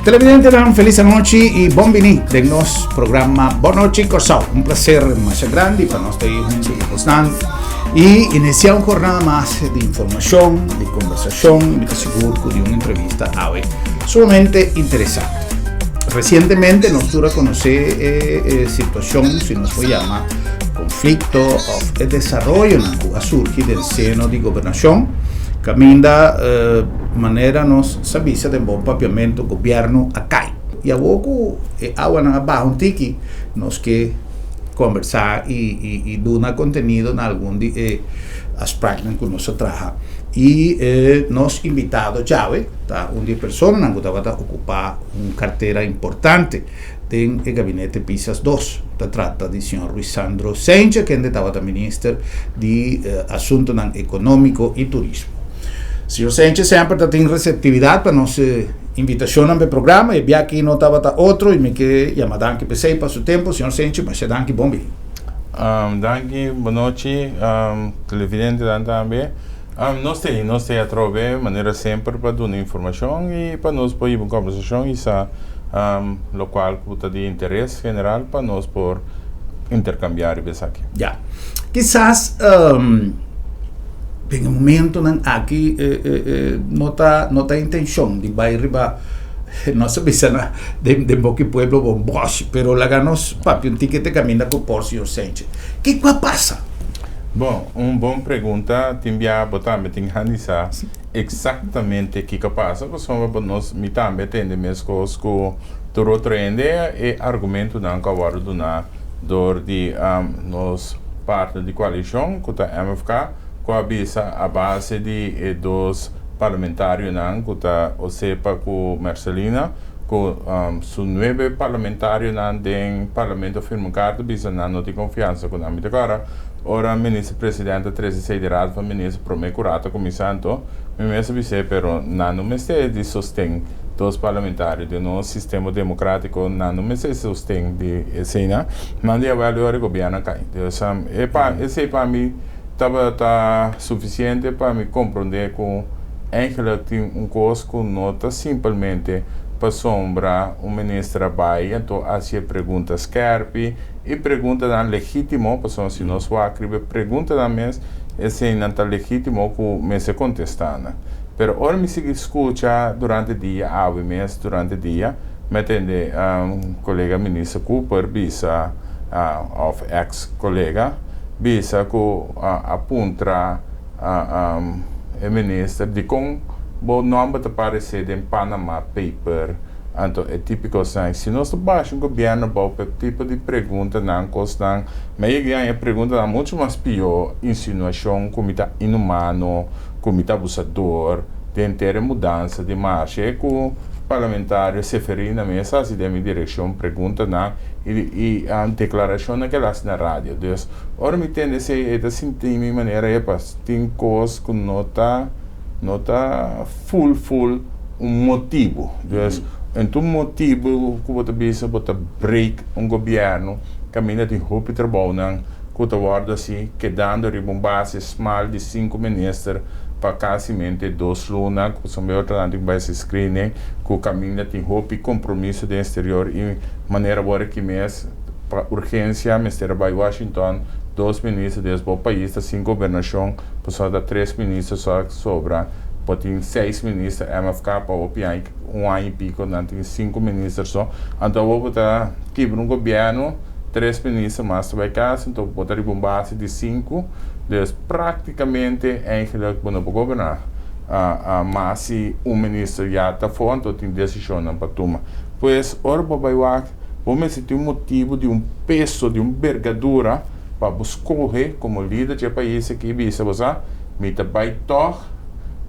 Televidentenan, felis anochi i bon bini den nos programa Bon Nochi Kòrsou. Un placer masha grandi pa nos ta ei huntu ku bosnan i inisiá un jornada mas di informashon, di kombersashon i mi ta sigur ku di un entrevista awe sumamente interesante. Resientemente nos tur a konosé e, e situashon, si nos por yama, konflikto òf e desaroyonan ku a surgi den seno di gobernashon, kaminda eh, manera nos sa bisa den bon papiamentu, gobièrnu a kai. I awor ku e awanan a baha un tiki, nos ke kombersá i i i duna kontenido na algun di e afspraknan ku nos a traha. I e nos invitado djawe ta un di e personanan ku tabata okupá un kartera importante den e gabinete Pisas dos. Ta trata di señor Ruisandro Cijntje, kende tabata minister di Asuntonan Ekonómiko i Turismo. Señor Cijntje semper ta tin reseptividat pa nos invitashonnan pa e programa. E biaha aki no tabata otro i mi ke yama danki p'esei pa su tempu. Señor Cijntje, masha danki. Bon bini. Danki, bonochi televidentenan tambe. Nos ta ei, nos ta ei atrobe manera semper pa duna informashon i pa nos por hiba un kòmbersashon i sa lokual ku ta di interes general pa nos por interkambiá riba esaki. Ya. Kisas den e momentonan aki no ta no ta intenshon di bai riba nos a bisa na den boki pueblo bon bòshi pero laga nos papia un tiki te kaminda ku por señor Sánchez. Kiko a pasa? Bon, un bon pregunta. Tin bia bo tambe tin analisá eksaktamente kiko a pasa, pasobra bo nos, mi tambe a tende meskos ku tur otro hende e argumentunan ku a wòrdu duná dor di nos partner di koalishon ku ta MFK ku a bisa a base di e dos parlamentarionan ku ta Osepa ku Mercelina ku su nuebe parlamentarionan den parlamento a firma un karta bisa nan no tin konfiansa ku nan. Mi ta kòrda ora minister presidente a trese esei di Raad van Minister promé ku Raad a kuminsá anto mi mes a bis'é pero nan no mester di sosten dos parlamentario den nos sistema demokratiko nan no mester sosten di eseinan nan di awèl ora e gobièrnu a kai. Dus e pa esei pa mi tabata sufisiente pa mi komprondé ku Eigenlijk tin un kos ku no ta simpelmente pasobra un minister a bai anto hasi e pregunta skèrpi i preguntanan legítimo, pasobra si nos wak riba e preguntanan mes eseinan ta legítimo ku mester kontestá nan. Pero ora mi sigui skucha durante dia, awe mes durante dia, mi a tende kolega minister Cooper bisa òf èks kolega bisa ku a puntra E minister, dikon bo nomber ta parese den Panama Paper? Anto e tipiko esnan, si nos ta basha un gobierno bou pa e tipo di preguntanan, kosnan, mi a yega di haña preguntanan mucho mas pió, insinuashon ku mi ta inhumano, ku mi ta abusador, den henter e mudansa di marshe ku parlamentario Seferina mes a hasi den mi direkshon preguntanan i deklarashonnan ku el a hasi na radio. Dus, Ora mi tende esei e ta sinti mi manera epa tin kos ku no ta no ta ful ful un motibu. Dus en tur motibu ku bo ta bisa bo ta break un gobièrnu kaminda tin hopi trabounan ku ta wòrdu hasi kedando riba un base smal di sinku minister pa kasimente dos luna ku pasobra e otronan tin ku bai hasi screening ku kaminda tin hopi kompromiso den eksterior i manera bo a riki mes Pa urgensia mester a bai Washington, dos minister des bo pais ta sin gobernacion, pasobra ta tres minister so a sobra, bo tin seis minister MFK pa hopi aña, un aña y pico nan tin cinco minister so, anto awor bo ta kibra un gobierno, tres minister mas ta bai cas, anto bo ta riba un base di cinco, dus practicamente eigenlijk bo no por goberna mas si un minister ya ta afo, anto tin decisionnan pa tuma. Pues ora bo bai wak. Bo mester tin un motibu di un peso, di un bergadura pa bo skohe komo lider dje pais aki bisa bo sa mi ta bai tòg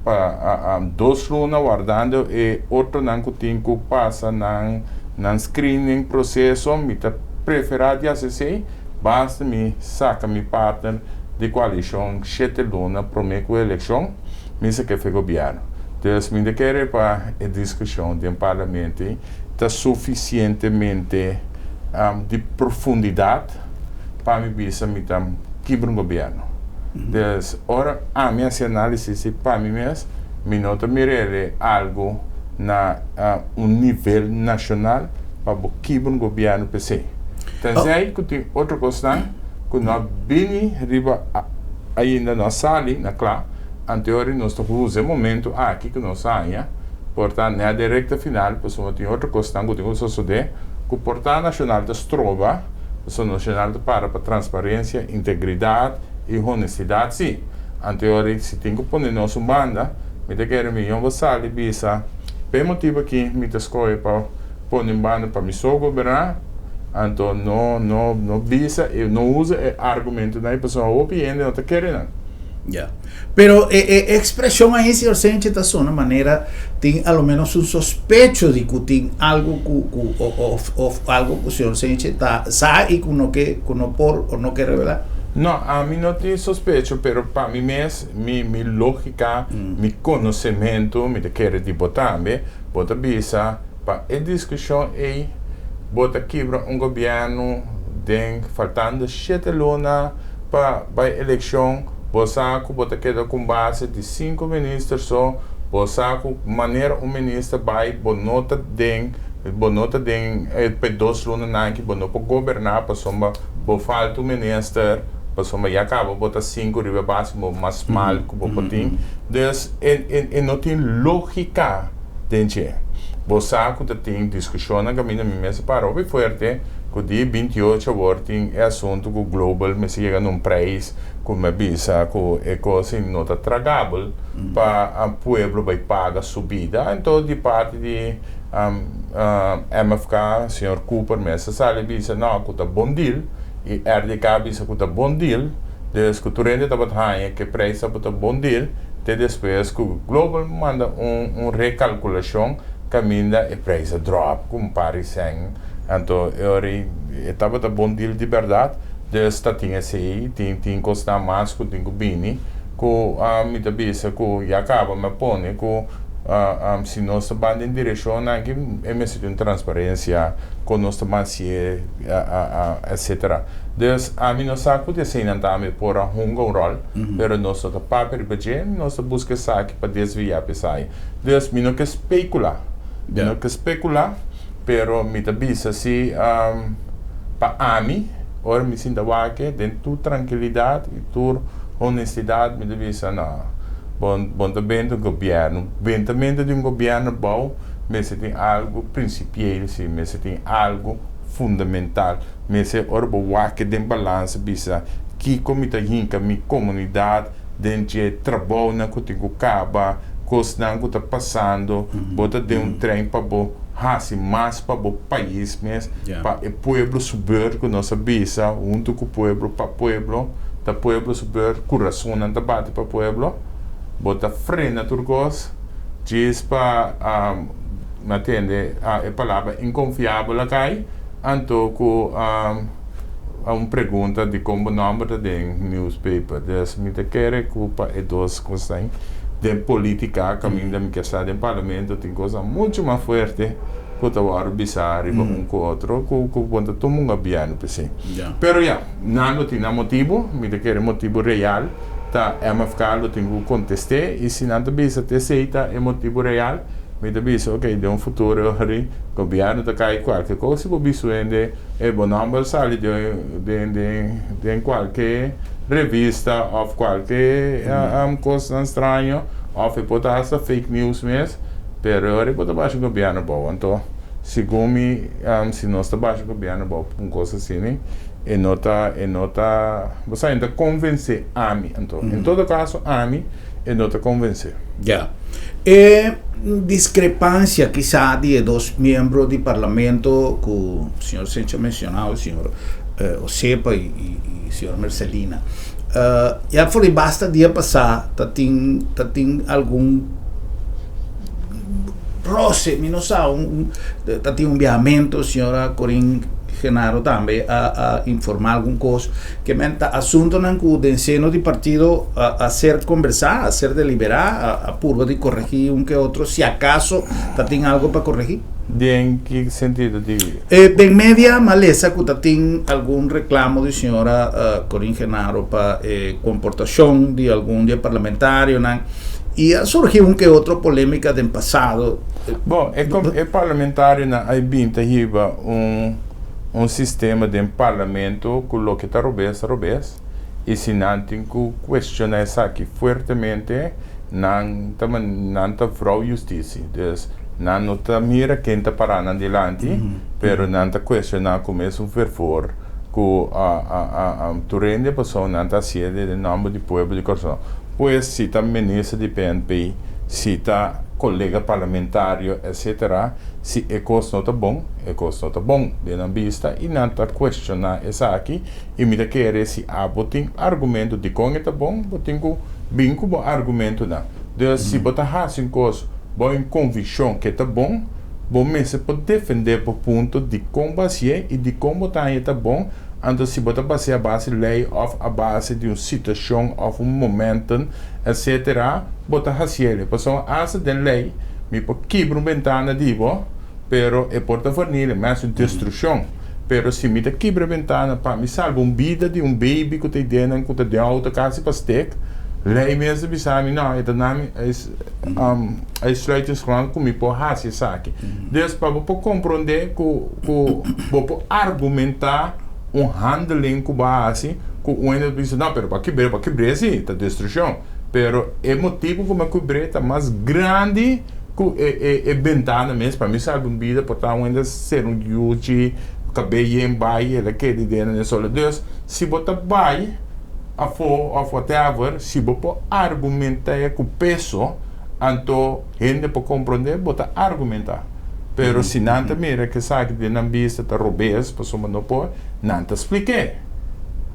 pa dos luna wardando e otronan ku tin ku pasa nan nan screening proseso mi ta preferá di hasi esei basta mi saka mi partner di koalishon shete luna promé ku elekshon mi sa ke fe gobièrnu. Dus mi ta kere pa e diskushon den parlamento ta sufisientemente di profundidat pa mi bisa mi ta kibra un gobièrnu. Dus ora ami hasi análisis di pa mi mes, mi no ta mir'e algu na un nivel nashonal pa bo kibra un gobièrnu p'esei. Tenzij ku tin otro kosnan ku no a bini riba ainda, no a sali na kla, anteori nos ta usa e momentu aki ku nos haña por ta nèt den rekta final pasobra tin otro kosnan ku tin ku sosodé ku por ta nashonal ta stroba, pasobra nashonal ta para pa transparensia, integridat i honestidat si. Anteori si tin ku pone nos un banda, mi ta kere mi yombo sali bisa, P'e motibu aki mi ta skohe pa pone un banda pa mi so goberná, anto no no no bisa i no usa e argumentonan ei pasobra hopi hende no ta kere nan. Ya. Pero e e ekspreshon ahí, señor Senche, ta sona manera tin a lo menos un sospecho di ku tin algu ku ku òf òf algu ku señor Senche ta sa i ku no ke ku no por o no ke revelá. No, ami no tin sospecho, pero pa mi mes mi mi lógika, mi konosementu, mi ta kere di bo tambe, bo ta bisa pa e diskushon ei bo ta kibra un gobièrnu den faltando shete luna pa bai elekshon, bo sa ku bo ta keda ku un base di sinku minister so, bo sa ku manera un minister bai bo no ta den bo no ta den pa e dos lunanan aki bo no por goberná pasobra bo falta un minister, pasobra ya kaba bo ta sinku riba e base bo mas mal ku bo por tin. Dus e e e no tin lógika den dje. Bo sa ku ta tin diskushonnan kaminda mi mes a para hopi fuerte ku di 28 awor tin e asuntu ku Global mester yega na un prijs ku mi a bisa ku e kos ei no ta tragabel pa pueblo bai paga subida. Anto di parti di MFK señor Cooper mes a sali bisa no ku ta bon deal i RDK a bisa ku ta bon deal. Dus ku tur hende tabata haña ku e prijs tabata bon deal te despues ku Global manda un rekalkulashon kaminda e prijs a drop ku un par di sèn. Anto e ora ei e tabata bon deal di bèrdat. Dus ta tin esei, tin tin kosnan mas ku tin ku bini ku mi ta bisa ku ya kaba mi a pone ku si nos ta ban den direkshonnan aki e mester tin un transparensia kon nos ta ban hasié etcetera. Dus ami no sa ku di eseinan tambe por a hunga un ròl, pero nos no ta papia riba dje, nos ta buska esaki pa desviá p'esai. Dus mi no ke spekulá, mi no ke spekulá, pero mi ta bisa si pa ami, ora mi sinta wak den tur trankilidat i tur honestidat mi ta bisa no, bo bo no ta benta gobièrnu, bentamentu di un gobièrnu bou mester tin algu prinsipiel si, mester tin algu fundamental. Mester ora bo wak den balansa bisa kiko mi ta hinka mi komunidat den dje trabounan ku tin ku kaba, kosnan ku ta pasando, bo ta den un trein pa bo hasi mas pa bo pais mes, pa e pueblo su beurt ku nos a bisa huntu ku pueblo pa pueblo, ta pueblo su beurt, kurasonnan ta bati pa pueblo, bo ta frena tur kos djis pa mi a tende e palabra inkonfiabel a kai. Anto ku a un pregunta dikon bo nòmber ta den newspaper. Dus mi ta kere ku pa e dos kosnan den politika kaminda mi ke sa den parlamento tin kosnan muchu mas fuerte ku ta wòrdu bisa riba un ku otro ku ku bo ta tuma un gobièrnu p'esei. Pero ya, nan lo tin nan motibu, mi ta kere motibu real ta MFK lo tin ku kontest'é i si nan ta bisa t'esei ta e motibu real, Mi ta bisa, ok, den un futuro ri gobierno ta kai kualke kos si bo bisa un hende e bo nomber sali den den den kualke revista of kualke kosnan straño of e por ta hasta fake news mes, pero ora bo ta basha gobierno abou anto segun mi si nos ta basha gobierno abou pa un kos asina e no ta e no ta bo sa e no ta konvensé ami anto en todo kaso ami e no ta konvensé. Ya. E diskrepansia kisá di e dos miembro di parlamento ku señor Sencho a menshoná, señor Osepa i señor Mercelina. Ya for di basta dia pasá ta tin ta tin algun rose, mi no sa, un ta tin un biahamentu, señora Corin Genaro tambe a a informá algun kos. Ke men ta asuntonan ku den seno di partido a ser kombersá, a ser deliberá, a purba di koregí un ke otro, si akaso ta tin algo pa koregí? Den ki sentido di? Den media m'a lesa ku ta tin algun reklamo di señora Corin Genaro pa e komportashon di algun di e parlamentarionan. I a surgi un ke otro polémika den pasado. Bon, e e parlamentarionan a bin ta hiba un un sistema den parlamento ku loke ta robes ta robes i si nan tin ku kuestioná esaki fuertemente nan ta nan ta vrou yustisi. Dus nan no ta mira ken ta pará nan dilanti pero nan ta kuestioná ku mesun fervor ku tur hende pasobra nan ta hasié den nòmber di pueblo di Kòrsou. Pues si ta minister di PNP, si ta colega parlamentario etc. Si e cos no ta bon, e cos no ta bon den nan bista y nan ta cuestiona esaki y mi ta kere si abo tin argumento dicon e ta bon, bo tin cu bin cu bo argumentonan. Dus si bo ta haci un cos bo un conviccion cu e ta bon, bo mester por defende bo punto dicon bo hacié y dicon bo ta haña e ta bon. Anto si bo ta bas'é a base di lei òf a base di un situashon òf un momenten etsetera, bo ta hasiel. Pasobra asta den lei mi por kibra un bentana di bo, pero e por ta vernil, mes un destrukshon. Pero si mi ta kibra e bentana pa mi salba un bida di un baby ku ta idenan ku ta den outo kasi pa stek, lei mes ta bisa mi, no, e ta na mi uitsluitingsgrond ku mi por hasi esaki. Dus pa bo por komprondé ku. ku bo por argumentá un handeling ku bo a hasi ku un hende ta bisa no pero bo a kibr'é bo a kibr'é si ta destrukshon pero e motibu ku mi a kibr'é ta mas grandi ku e e e bentana mes pa mi salba un bida por ta un hende a ser un yuchi kab'é yen bai el a keda den e solo dus si bo ta bai afó òf whatever si bo por argumentá ku peso anto hende por komprondé bo ta argumentá. Pero si nan ta mira ku esaki den nan bista ta robes, pasobra no por, nan ta splik'é.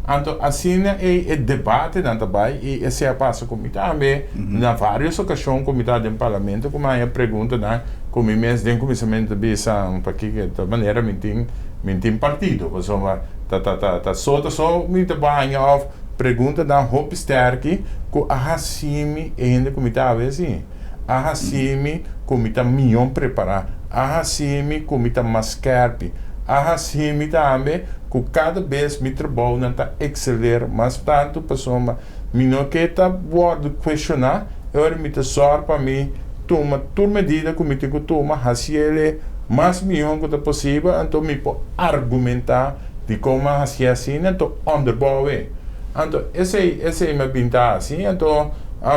Anto asina ei e debatenan ta bai i esei a pasa ku mi tambe na vários okashon ku mi ta den parlamento ku mi haña preguntanan ku mi mes den kuminsamentu ta bisa pakiko ta manera mi tin mi tin partido pasobra ta ta ta ta so ta so mi ta baña òf preguntanan hopi sterki ku a hasi mi e hende ku mi ta awe si. A hasi mi ku mi ta mihó prepará. A hasi mi ku mi ta mas skèrpi. A hasi mi tambe ku kada bes mi trabounan ta ekseler mas tantu pasobra mi no ke ta wòrdu kueshoná e ora mi ta sòru pa mi tuma tur medida ku mi tin ku tuma hasi el e mas mihó ku ta posibel anto mi por argumentá dikon mi a hasié asina anto ònderbou e. Anto esei esei mi a bin ta hasi anto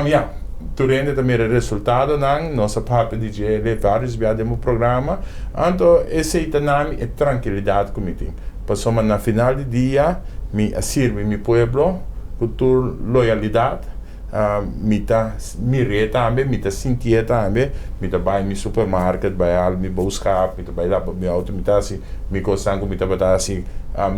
ya. Tur hende ta mira e resultadonan, nos a papia di dje den varios bia den bo programa, anto esei ta na mi e trankilidat ku mi tin, pasobra na final di dia mi a sirbi mi pueblo ku tur loyalidat, mi ta mir'é tambe, mi ta sintié tambe, mi ta bai mi supermarket bai hala mi boodschap, mi ta bai laba mi auto, mi ta hasi mi kosnan ku mi tabata hasi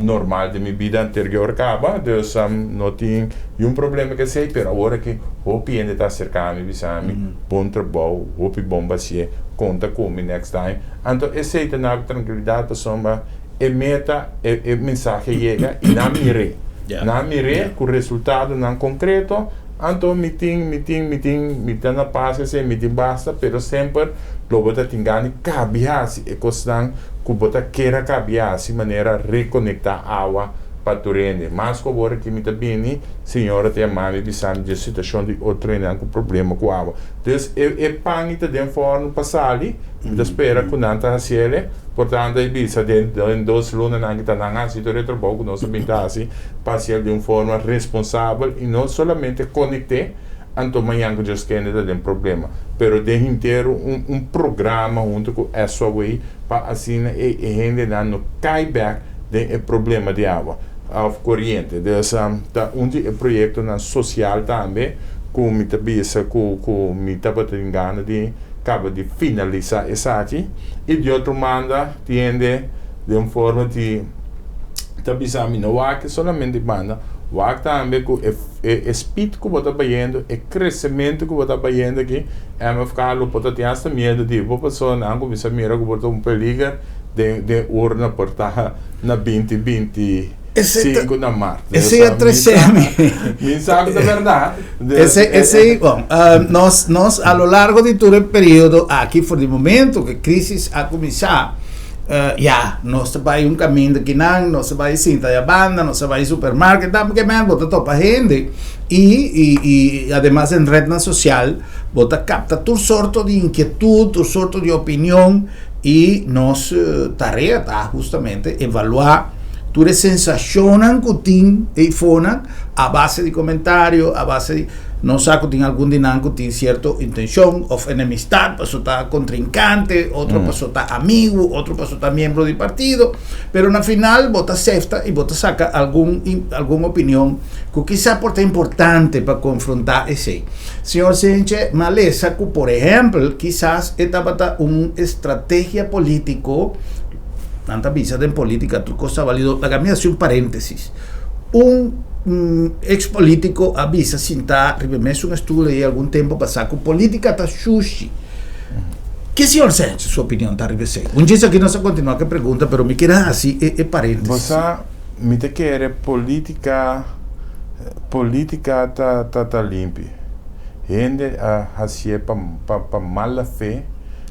normal den mi bida anterior kaba, dus no tin niun problema ku esei, pero awor aki hopi hende ta aserka mi bisa mi bon trabou, hopi bon basié, konta ku mi next time, anto esei ta na trankilidat pasobra e meta, e mensahe yega i nan mir'é, nan mir'é ku resultadonan konkreto, anto mi tin, mi tin, mi tin, mi ta na pas esei, mi tin basta, pero semper lo bo ta tin gana di kabi hasi e kosnan ku bo ta kere a kabi hasi manera rekonektá awa pa tur hende. Mas ku awor aki mi ta bini, señora ta yama mi bisa mi di e situashon di otro hendenan ku problema ku awa. Dus e e pan i ta den fòrnu pa sali, mi ta spera ku nan ta hasiel, por tanto e bisa den den dos lunanan ki ta nan hasi tur e trabou ku nos a bin ta hasi pa hasiel di un forma responsabel i no solamente konekt'é, Anto mañan ku Dios kende ta den problema. Pero den henter un un programa hunto ku SOAW pa asina e e hendenan no kai bek den e problema di awa òf koriente. Dus ta un di e proyektonan sosial tambe ku mi ta bisa ku ku mi tabata tin gana di kaba di finalisá esaki. I di otro manda tin hende den forma di ta bisa mi no wak solamente banda, wak tambe ku e. E speed ku bo ta bayendo, e kresementu ku bo ta bayendo aki, MFK lo por ta tin asta miedu di bo pasobra nan kuminsá mira ku bo ta un peliger den den urna por ta na binti 25 na mart. Esei a trese mi. Mi sa ku ta bèrdat. Esei esei bon nos nos a lo largo di tur e periodo aki for di momento ku e krisis a kuminsá. Ya, nos ta bai un kaminda kinan, nos ta bai sinta ya banda, nos ta bai supermarket, ta ke men bo ta topa hende. I i i ademas den rednan sosial bo ta kapta tur sorto di inkietud, tur sorto di opinion i nos tarea ta hustamente evaluá tur e sensashonnan ku tin eifonan a base di komentario, a base di. Nos sa ku tin algun di nan ku tin sierto intenshon òf enemistat paso ta kontrinkante, otro paso ta amigu, otro paso ta miembro di partido, pero na final bo ta sefta i bo ta saka algun algun opinion ku kisa por ta importante pa konfrontá esei. Señor Senche, m'a lesa ku por ehèmpel kisas e tabata un estrategia polítiko, nan ta bisa den polítika tur kos ta balido, laga mi hasi un paréntesis. Un ex politico a bisa sinta riba e mesun estudio ei algun tempo pasa ku politica ta shushi. Ke señor Sánchez su opinion ta riba esei? Un djis aki nos a continua ku e pregunta pero mi kier hasi e parentesis. Bo sa, mi ta kere politica, politica ta ta limpi. Hende a hasié pa pa mala fe,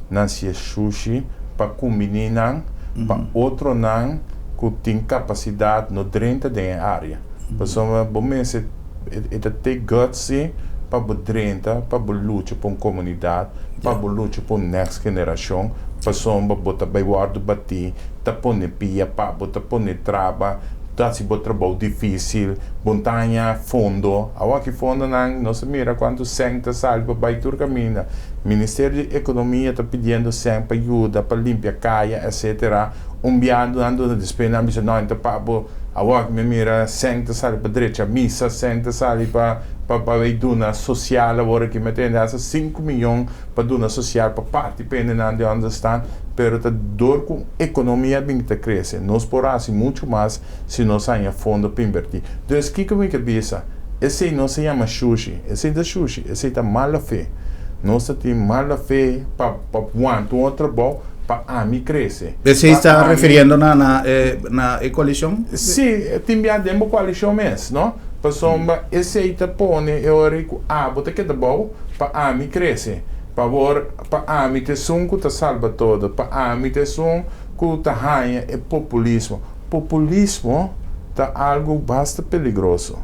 nan hasié shushi pa kumbiní nan pa otronan ku tin kapasidat no drenta den e área. Pasobra bo mester e ta take guts si pa bo drenta, pa bo lucha pa un komunidat, pa bo lucha pa un next generashon, pasobra bo ta bai wòrdu batí, ta pone pia pa bo, ta pone traba, ta hasi bo trabou difísil, bo no ta haña fondo. Awor aki fondonan nos a mira kuantu sèn ta sali pa bai tur kaminda. Ministerio di Ekonomia ta pidiendo sèn pa yuda pa limpia kaya etcetera. Un biaha nan duna despues nan bisa no ta pa bo awor mi mira sèn ta sali pa drecha misa sèn ta sali pa pa pa bay duna sosial awor aki mi a tende hasta sinku miyon pa duna sosial pa parti pa hendenan di understand pero ta dor ku ekonomia bin ta krese nos por hasi muchu mas si nos haña fondo pa inverti dus kiko mi ke bisa esei no se yama shushi esei ta shushi esei ta mala fe nos ta tin mala fe pa pa wanta un otro trabou. Pa ami krese. Esei sta refiriendo na na e na e koalishon? Sí, tin bia den bo koalishon mes, no? Pasobra esei ta pone e ora ku abo ta keda bou pa ami krese. Pa awor, pa ami ta esun ku ta salba todo, pa ami ta esun ku ta haña e populismo. Populismo ta algu basta peligroso.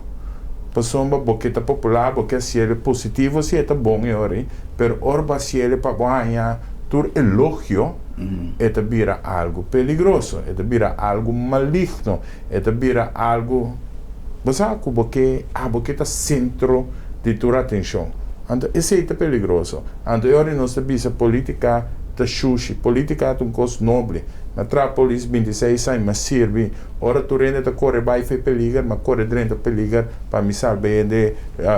Pasobra bo ke ta popular, bo ke hasiel positivo si e ta bon e ora ei, pero ora bo hasiel pa bo haña Tur elogio e ta bira algu peligroso, e ta bira algu maligno, e ta bira algu, bo sa ku bo ke, abo ke ta sentro di tur atenshon. Anto esei ta peligroso. Anto e ora nos ta bisa politica ta shushi, politica ta un kos noble. Mi a traha polis bintiseis aña, mi a sirbi, ora tur hende ta kore bai for e peliger, mi a kore drenta peliger pa mi salba hende,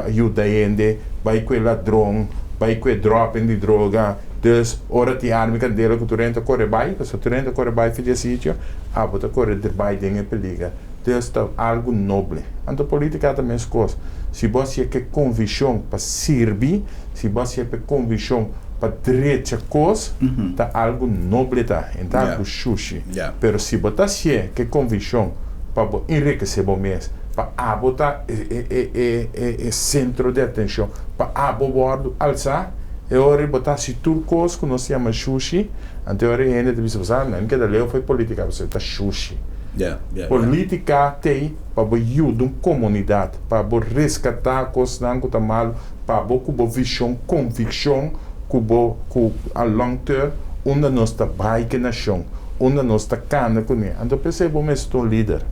yuda hende, bai ku e ladron, bai ku e dropping di droga. Dus, ora tin arma i kandela ku tur hende ta kore bai, pasobra tur hende ta kore bai for di e sitio, abo ta kore bai den e peliger. Dus ta algu noble. Anto politica ta meskos. Si bo hasié ku e konvikshon pa sirbi, si bo hasié ku e konvikshon pa drecha kos, ta algu noble ta, e no ta algu shushi. Pero si bo ta hasié ku e konvikshon pa bo enrikesé bo mes, pa abo ta e sentro di atenshon, pa abo wòrdu alsá, e ora ei bo ta hasi tur kos ku nos yama shushi, anto e ora ei hende ta bisa, bo sa, nan keda leu for e politika, pasobra e ta shushi. Politika t'ei pa bo yuda un komunidat, pa bo reskatá kosnan ku ta malu, pa bo ku bo vishon, konvikshon ku bo ku a long term unda nos ta bai ku e nashon, unda nos ta kana kuné. Anto p'esei bo mester ta un lider,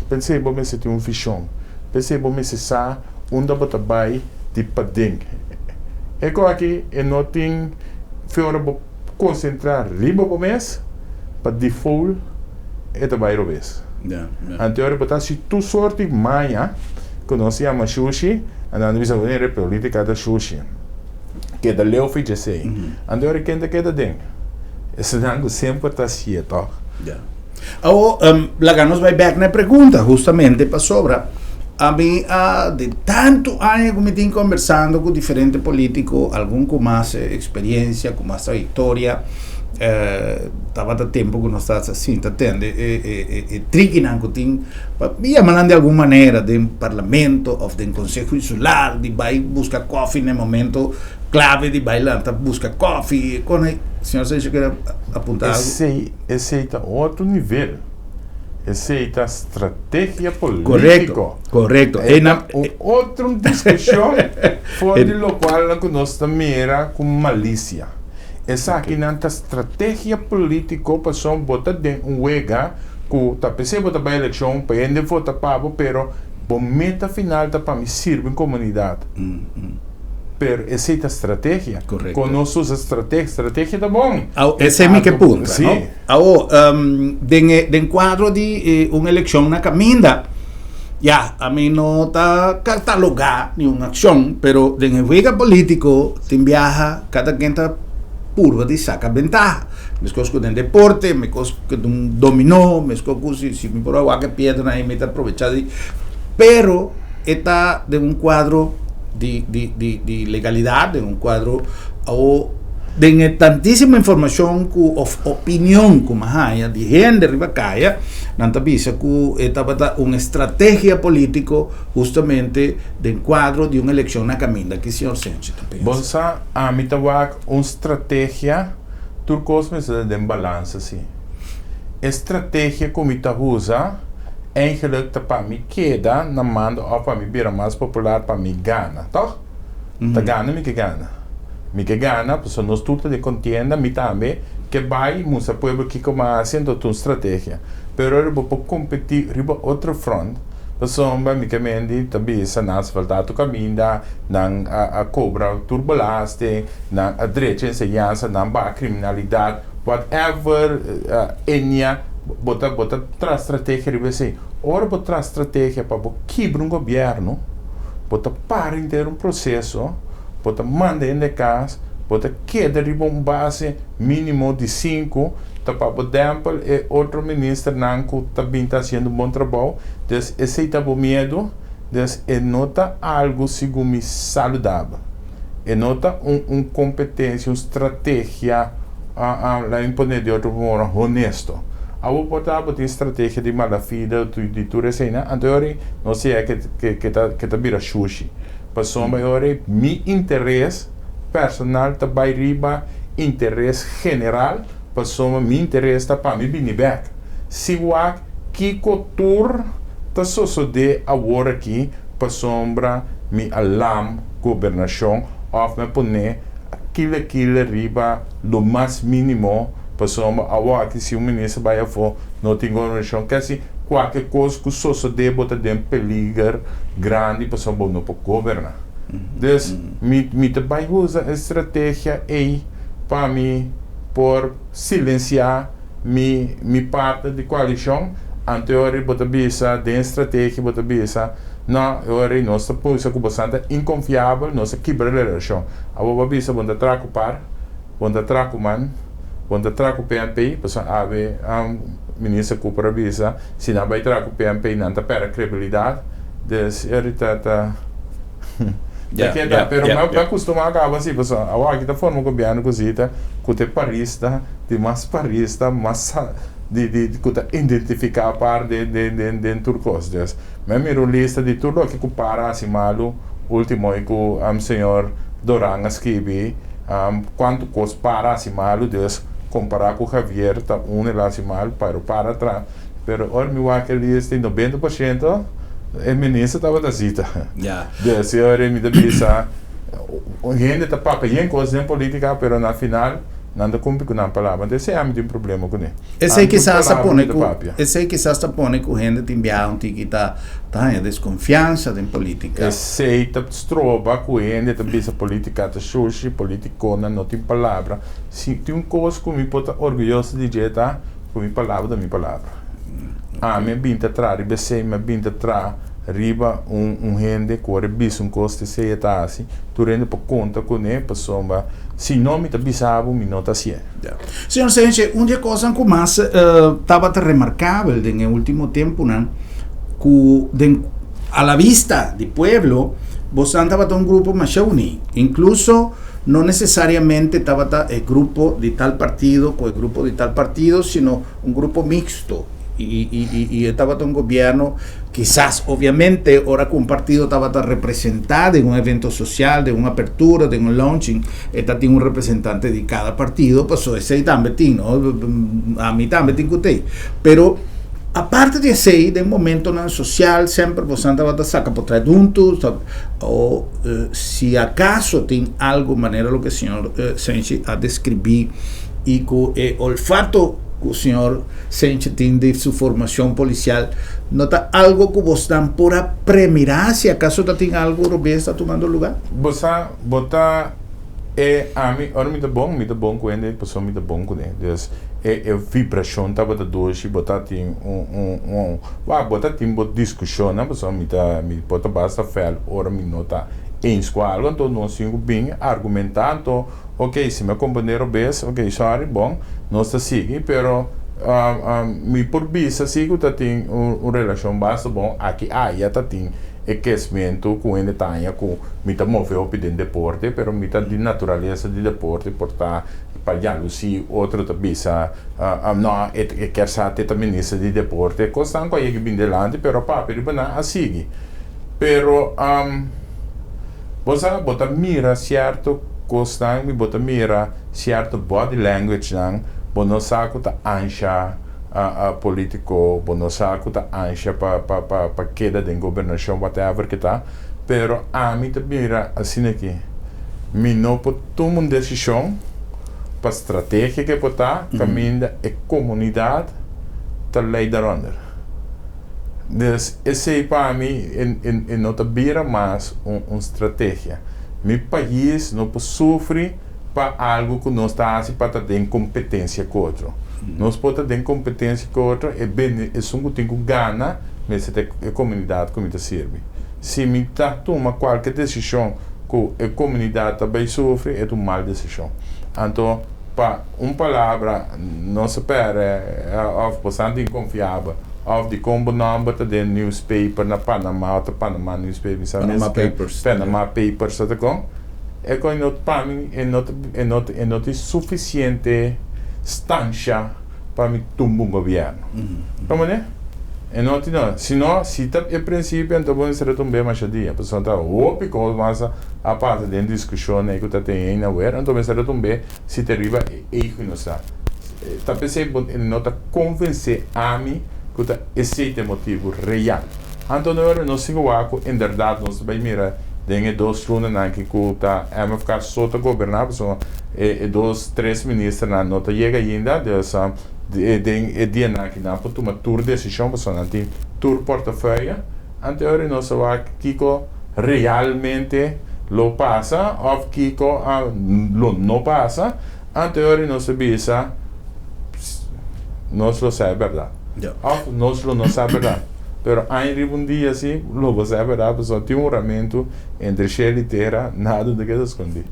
p'esei bo mester tin un vishon, p'esei bo mester sa unda bo ta bai di paden. E ku aki e no tin fe ora bo konsentrá riba bo mes pa default e ta bai robes. Anto ora bo ta hasi tur sorti maña ku nos yama shushi, anto nan ta bisa bo mira e politica ta shushi. Keda leu for djesei. Anto ora ken ta keda den? Esnan ku semper ta hasié tòg. Awor, laga nos bai bek na e pregunta, hustamente pasobra ami a di tantu aña ku mi tin kombersando ku diferente politiko, algun ku mas eksperiencia, ku mas trayektoria, tabata tempu ku nos ta sinta tende e trikinan ku tin pa mi yama nan di algun manera den parlamento òf den konseho insular di bai buska kòfi na e momento klave di bai lanta buska kòfi. Señor Sergio kier apunta algo? Esey, esey ta otro nivel. Esey ta strategia politico. Correcto, correcto. E ta un otro discusion for di locual cu nos ta mira cu malicia. Esakinan ta strategia politico pasobra bo ta den un wega cu ta pesey bo ta bay eleccion pa hende vota pa bo pero bo meta final ta pa mi sirbi un comunidad. Pero esey ta strategia. Correcto. Con nos usa strategia, strategia ta bon. Awo, esey mi ke puntra, Sí. no? Awo, den e, den cuadro di e un eleccion na caminda, ya, ami no ta cataloga ni un accion, pero den e wega politico tin biaha cada ken ta purba di saca bentaha. Meskos ku den deporte, meskos ku den dominó, meskos ku si, si mi por a wak e piedra ahí mi ta aprovecha di, pero e ta den un cuadro di, di, di, di legalidad, den un cuadro awo den e tantísima informacion cu of opinion cu mi a haya di hende riba caya, nan ta bisa cu e tabata un estrategia politico justamente den cuadro di un eleccion na caminda. Ki señor Senchi ta pensa? Bon sa, ami ta wak un strategia, tur cos mester ta den balansa si. E strategia cu mi ta usa eigenlijk ta pa mi keda na mando of pa mi bira mas popular pa mi gana, toch? Ta gana mi ke gana. Mi ke gana pasobra nos tur ta den contienda, mi tambe ke bai mustra pueblo kico mi a haci, enton ta un strategia. Pero ora bo por competi riba otro front, pasobra mi ke mendi ta bisa nan asfalta tur caminda, nan a cobra tur belasting, nan a drecha enseñansa, nan baha criminalidad, whatever enia bo ta bo ta traha strategia riba esei. Ora bo traha strategia pa bo kibra un gobierno, bo ta para henter un proceso, bo ta manda hende cas, bo ta keda riba un base minimo di sinku, ta pa bo dempel e otro ministernan cu ta bin ta haciendo un bon trabou, dus esei ta bo miedo, dus e no ta algo segun mi saludabel. E no ta un un competencia, un strategia, laat mi pone di otro forma, honesto. Abo por ta bo tin strategia di mala fide di tur eseinan, anto e ora ei nos yega ke ke ke ta ke ta bira shushi. Pasobra e ora ei mi interes personal ta bai riba interes general, pasobra mi interes ta pa mi bini bek. Si wak kiko tur ta sosode awor aki pasobra mi a lam gobernashon òf mi a pone kile kile riba lo mas mínimo pasobra awor aki si un minister bai afó no tin gobernashon kasi kualke kos ku sosodé bo ta den peliger grandi pasobra bo no por goberná. Dus mi mi ta bai usa e strategia ei pa mi por silensiá mi mi partner di koalishon, anto e ora bo ta bisa den strategia bo ta bisa no e ora nos ta pusa ku bosan ta inkonfiabel nos ta kibra relashon. Abo bo a bisa bo no ta traha ku par, bo no ta traha ku man, bo no ta traha ku PNP, pasobra awe minister Cooper a bisa si nan bai traha ku PNP nan ta pèrdè kredibilidat, dus e ora ta ta ta keda pero mi a kustumá kaba si pasobra awor aki ta forma gobièrnu kusita ku ta e parista. Di mas parista, mas di di ku ta identifiká par den den den den tur kos. Dus mi a mira un lista di tur loke ku par a hasi malu último i ku señor Doran a skibi kuantu kos par a hasi malu. Dus kompará ku Javier ta un el a hasi malu pero par a traha. Pero ora mi wak e lista i 90% e minister tabata sita. Dus e ora mi ta bisa hende ta papia yen kos den polítika pero na final. Nan ta cumpli cu nan palabra. Anto esey ami tin problema cune. Esey Ami cu kisas ta palabra pone mi ta cu papia. esey kisas ta pone cu hende tin biaha un tiki ta ta haña desconfiansa den politica. Esey ta stroba cu hende ta bisa politica ta shushi, politiconan no tin palabra. Si tin un cos cu mi por ta orguyoso di dje ta cu mi palabra ta mi palabra. Ami a bin ta traha riba esey, mi a bin ta traha riba un un hende cu ora e bisa un cos ta esey e ta haci. Tur hende por conta cune pasobra. Si no, mi ta bisa bo, mi no ta hasié. Ya. Señor Senche, un di e kosnan ku mas tabata remarkabel den e último tempunan, ku den a la vista di pueblo, bosnan tabata un grupo masha uní. Inkluso no nesesariamente tabata e grupo di tal partido ku e grupo di tal partido, sino un grupo mixto. I e tabata un gobierno, kisas obviamente ora ku un partido tabata representá den un evento sosial, den un apertura, den un launching, e ta tin un representante di kada partido, paso esei tambe tin, no? Ami tambe tin ku tei. Pero aparte di esei, den momentonan sosial semper bosan tabata saka potret huntu, o si akaso tin algu manera loke señor Senchi a deskribí i ku e olfato ku señor Senchi tin di su formacion policial no ta algo cu bosnan por a premira si acaso ta tin algo robes ta tumando lugar? Bo sa, bo ta e ami, ora mi ta bon, mi ta bon cu hende, pasobra mi ta bon cune. Dus e e vibracion tabata dushi, bo ta tin un un un, wak, bo ta tin bo discusionnan, pasobra mi ta, mi por ta basta fel ora mi no ta eens cu algo, anto nos tin cu bin argumenta, anto Ok, si mi a comprende robes, ok, sorry, bon, nos ta sigui, pero mi por bisa si cu ta tin un relacion basta bon, aki aya ta tin e kesmentu cu hende ta haña cu mi ta move hopi den deporte, pero mi ta di naturalesa di deporte, por ta pa jalusi, otro ta bisa, no, e kier sa te ta minister di deporte, cosnan cu a yega bin delante, pero a papia riba nan a sigui, pero. Bo sa, bo ta mira sierto kosnan i bo ta mira sierto body languagenan, bo no sa ku ta ansha politiko, bo no sa ku ta ansha pa pa pa pa keda den gobernashon whatever ke ta, pero ami ta mira asina aki, mi no por tuma un desishon pa strategia ke por ta kaminda e komunidat ta lei daronder. Dus esei pa mi e no ta bira mas un strategia. Mi pais no por sufri pa algo ku nos ta hasi pa ta den kompetensia ku otro. Nos por ta den kompetensia ku otro, e bene esun ku tin ku gana mester ta e komunidat ku mi ta sirbi. Si mi ta tuma kualke desishon ku e komunidat ta bai sufri, e ta un mal desishon. Anto pa un palabra no sa pèrdè òf bo san tin konfiabel. Of di kon bo nomber ta den newspaper na Panama o ta Panama newspaper mi sa Panama Papers. Panama Papers ta kon e kon no pa mi e no e no e no tin suficiente stansha pa mi tumba un gobierno ta mane e no tin no si no si ta e principio anto bo mester a tumbe masha dia pasobra ta hopi kos mas a pasa den discusion ei ku ta ten ei na wer anto mester a tumbe si ta riba e ego nos ta. Ta p'esei bo no ta konvensé ami ku ta esei ta e motibu real. Anto no ora nos tin wak ku inderdat nos ta bai mira den e dos lunanan aki ku ta MFK so ta goberná pasobra e dos tres ministernan no ta yega ainda dus den e dianan aki nan por tuma tur desishon pasobra nan tin tur portefeuille. Anto ora nos ta wak kiko realmente lo pasa òf kiko lo no pasa. Anto ora nos ta bisa, Nos lo sa e bèrdat. Òf nos lo no sa bèrdat. Pero aña riba un dia si lo bo sa e bèrdat, pasobra tin un huramentu entre shelu i tera, nada no ta keda skondí.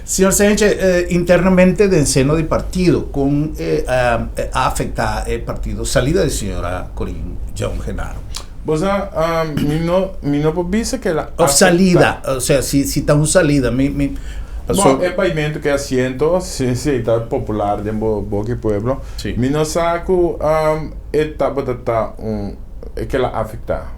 Señor Sánchez, internamente den seno di partido, kon a afektá e partido salida di señora Corinne Jeon Genaro? Bo sa, mi no, mi no por bisa ke el a Of salida, osea, si, si ta un salida, mi, mi, paso. Bon, e paimentu ke asiento, si, si ta popular den bo boki pueblo. Si. Mi no sa ku e tabata ta un, ke el a afektá.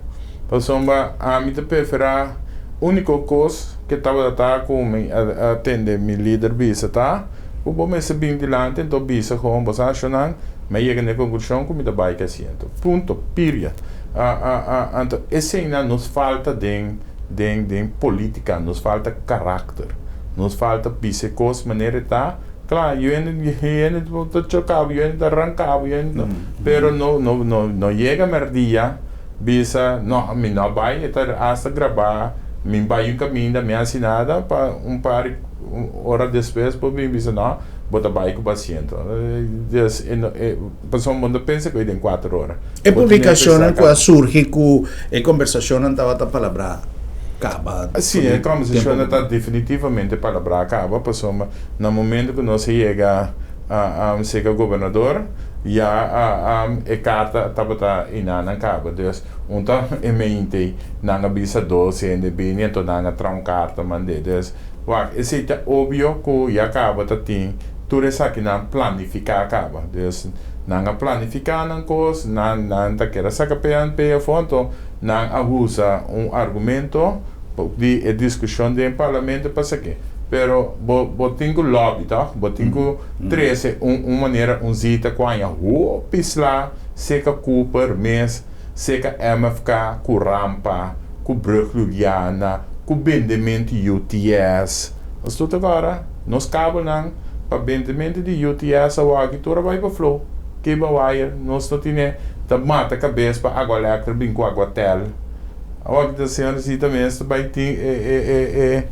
Pasobra ami ta preferá úniko kos ke tabata ta ku mi a tende mi lider bisa ta ku bo mester bin dilanti anto bisa kon bo sa ashonan, mi a yega na e konklushon ku mi ta bai ke asiento. Punto. Period. Anto eseinan nos falta den den den politica, nos falta karakter, nos falta bisa e kos manera e ta. Kla, yu hende yu hende ta choka bo, yu hende ta ranka bo, yu hende ta, pero no no no no yega merdia bisa no mi no a bai, e ta asta grabá mi bai un kaminda mi hasi nada pa un par ora despues bo bin bisa no bo ta bai ku bo asiento. Dus e no e. Pasobra bo no ta pensa ku ei den kuater ora. E publikashonnan ku a surgi ku e kombersashonnan tabata palabrá kaba. Sí, e kombersashonnan ta definitivamente palabrá kaba pasobra na momento ku nos a yega serka gobernador ya e karta tabata einanan kaba. Dus un ta e mente nan a bisa dos hende bini anto nan a traha un karta mand'é. Dus wak esei ta obvio ku ya kaba ta tin. Tur esakinan planifiká kaba. Dus Nan a planifiká nan kos, nan nan ta kere saka PNP afó, anto nan a usa un argumento di e diskushon den parlamento pa esaki. Pero bo bo tin ku lobby tòg, bo tin ku trese un un manera un zita ku haña hopi sla seka Cooper mes, seka MFK ku rampa, ku brug Juliana, ku bendementu UTS. Nos tur ta kòrda nos kabelnan pa bendementu di UTS awor aki tur a bai pa flow, cable wire, nos no tine ta mata kabes pa Agualectra bin ku Aguatel. Awor ki ta señor Zita mes ta bai tin e e e e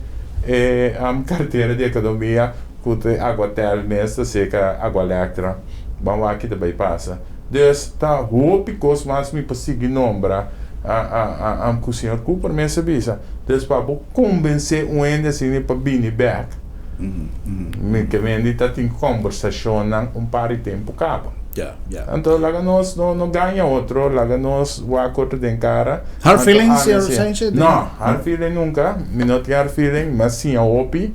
e kartera di ekonomia ku ta Aguatel mes ta seka Agualectra. Ban wak ki ta bai pasa. Dus ta hopi kos mas mi por sigui nombra a a a ku señor Cooper mes a bisa. Dus pa bo konbensé un hende asina pa bini bèk, mi ke mendi ta tin kòmbersashonnan un par di tempu kaba. Anto laga nos no no gaña otro, laga nos wak otro den kara. Hard feelings, señor Sanchez? No, hard feeling nunka. Mi no tin hard feeling. Mi a siña hopi.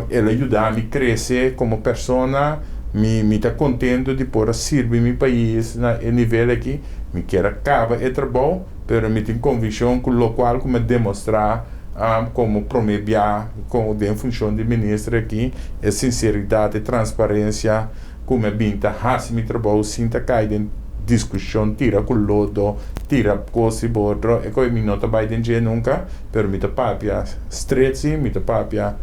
El a yuda mi krese komo persona. Mi mi ta kontento di por a sirbi mi pais na e nivel aki. Mi kier a kaba e trabou, pero mi tin konvikshon ku lokual ku mi a demostrá komo promé bia komo den funshon di minister aki, e sinseridat, e transparensia ku mi a bin ta hasi mi trabou sin ta kai den diskushon, tira ku lodo, tira kos riba otro, e koe mi no ta bai den dje nunka, pero mi ta papia stret si, mi ta papia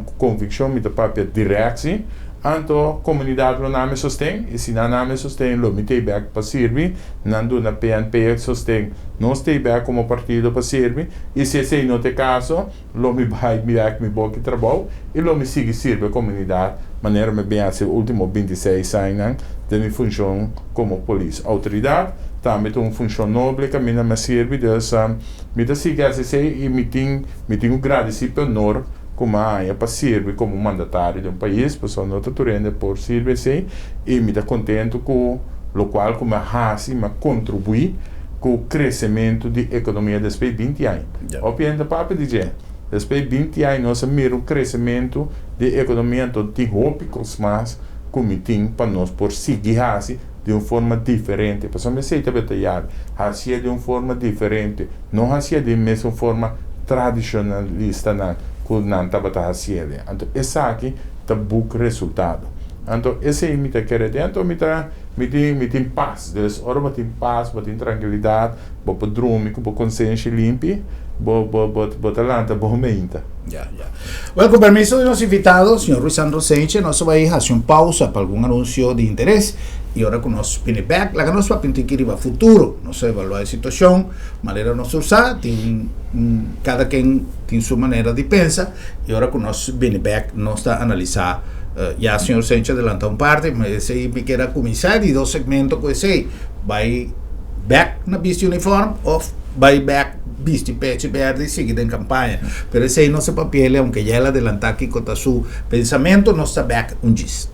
ku konvikshon, mi ta papia dirèkt si, anto komunidat lo na mi sosten i si nan na mi sosten lo mi tei bèk pa sirbi, nan duna PNP sosten, nos tei bèk komo partido pa sirbi i si esei no ta e kaso. Lo mi bai bek mi boki trabou i lo mi sigui sirbi e komunidat manera mi bin hasi e ultimo bintiseis añanan den mi funshon komo polis. Outoridat tambe ta un funshon noble kaminda mi a sirbi, dus mi ta sigui hasi esei i mi tin mi tin ku gradisí p'e honor ku mi a haña pa sirbi komo mandatario di un pais, pasobra no ta tur hende por sirbi esei i mi ta kontentu ku lokual ku mi a hasi, mi a kontribuí ku kresementu di ekonomia despues di binti aña. Hopi hende ta papia di dje. Despues di binti aña nos a mira un kresementu di ekonomia, anto tin hopi kos mas ku mi tin pa nos por sigui hasi di un forma diferente. Pasobra esei ta beta yabi, hasié di un forma diferente, no hasié di e mesun forma tradishonalistanan ku nan tabata hasié. Anto esaki ta buk resultado. Anto esei mi ta kere den, anto mi ta mi tin mi tin pas. Dus ora bo tin pas, bo tin trankilidat, Bo por drumi ku bo konsenshi limpi, bo bo bo bo ta lanta bon meinta. Ya, ya. Well, ku permiso di nos invitado, señor Ruisandro Senche, nos a bai hasi un pausa pa algun anunsio di interes i ora ku nos bini bèk, laga nos papia un tiki riba futuro. Nos a evaluá e situashon, manera nos tur sa, tin kada ken tin su manera di pensa i ora ku nos bini bèk nos ta analisá. Ya señor Senche a delantá un parti, ma esei mi kier a kuminsá di dos segmento ku esei. Bai bek na bisti uniform of bai bek bisti pechi berde y sigui den campaña. Pero esey no se papiele aunke ya el adelanta kico ta su pensamento, nos ta bek un djis.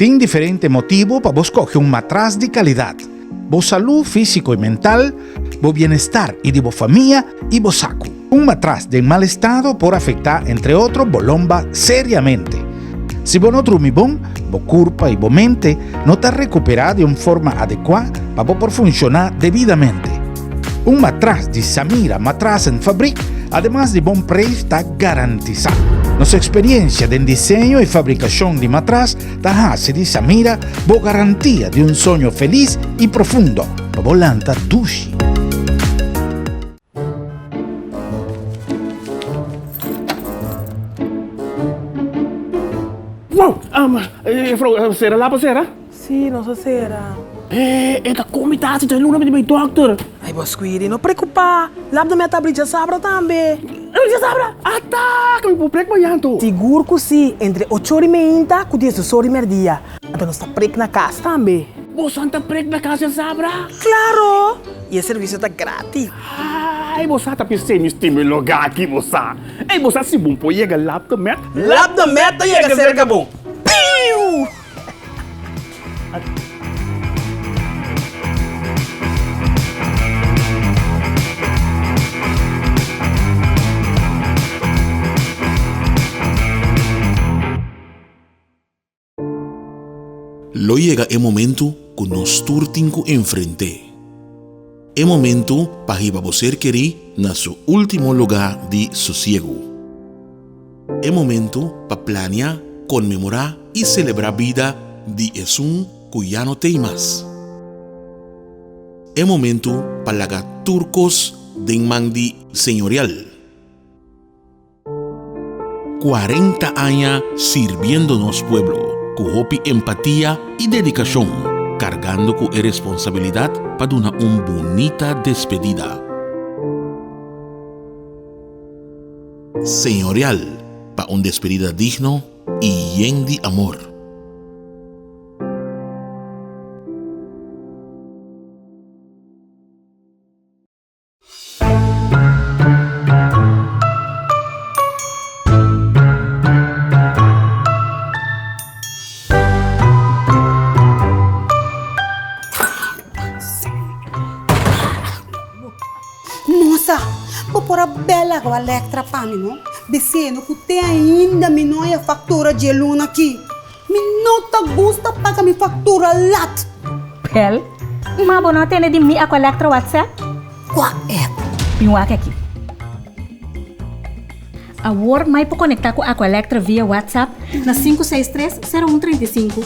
Tin diferente motibu pa bo skohe un matras di kalidat, bo salú físiko i mental, bo bienestar i di bo famia i bo saku. Un matras den mal estado por afektá entre otro bo lomba seriamente. Si bo no drumi bon, bo kurpa i bo mente no ta rekuperá di un forma adekuá pa bo por funshoná debidamente. Un matras di Samira Matrasenfabriek ademas di bon preis ta garantisá. Nos eksperiencia den diseño i fabrikashon di matras ta hasi di Samira bo garantia di un soño felis i profundo pa bo lanta dushi. Wow! Juffrouw, sera lapa sera? Sí, nos a sera. E ta komi tasi, ta luna mi di bai dokter. Ai, Squiri, no preocupa, Lab de Met ta abri djasabra tambe. Abri djasabra? Ata! Ku mi por prek mañan to? Sigur ku si, entre ocho ora i meinta ku diesdos ora i merdia. Anto nos ta prek na kas tambe. Bosan ta prek na kas djasabra? Klaro! I e servisio ta gratis. Ai, bo sa ta p'esei mi stima e lugá aki, bo sa. Ei, bo sa si bon por yega Lab de Met? Lab de Met ta yega serka bo! Piu! Lo yega e momentu ku nos tur tin ku enfrent'é. E momentu pa hiba bo ser kerí na su último lugá di sosiegu. E momentu pa plania, konmemorá i selebrá bida di esun ku ya no t'ei mas. E momentu pa laga tur kos den man di Señorial. 40 aña sirbiendo nos pueblo ku hopi empatia i dedikashon, kargando ku e responsabilidat pa duna un bunita despedida. Señorial pa un despedida digno i yen di amor. Mosa, bo por a bel awa Lectra pa mi, no? Biseno ku te ainda mi no haya faktura dje luna aki. Mi no ta gusta paga mi faktura lat. Bel, ma bo no a tende di mi Aqua Lectra WhatsApp? Kua app? Bin wak aki. Awor mai por conecta cu Aqualectra via WhatsApp na 563 0135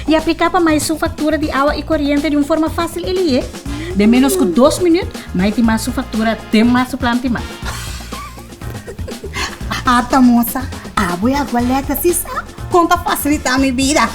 y aplica pa mai su factura di awa y coriente di un forma facil y lihe. Den menos cu dos minuut mai tin mas su factura den mas su plan tin mas. Ata mosa, abo y Aqualectra si sa con ta facilita mi bida.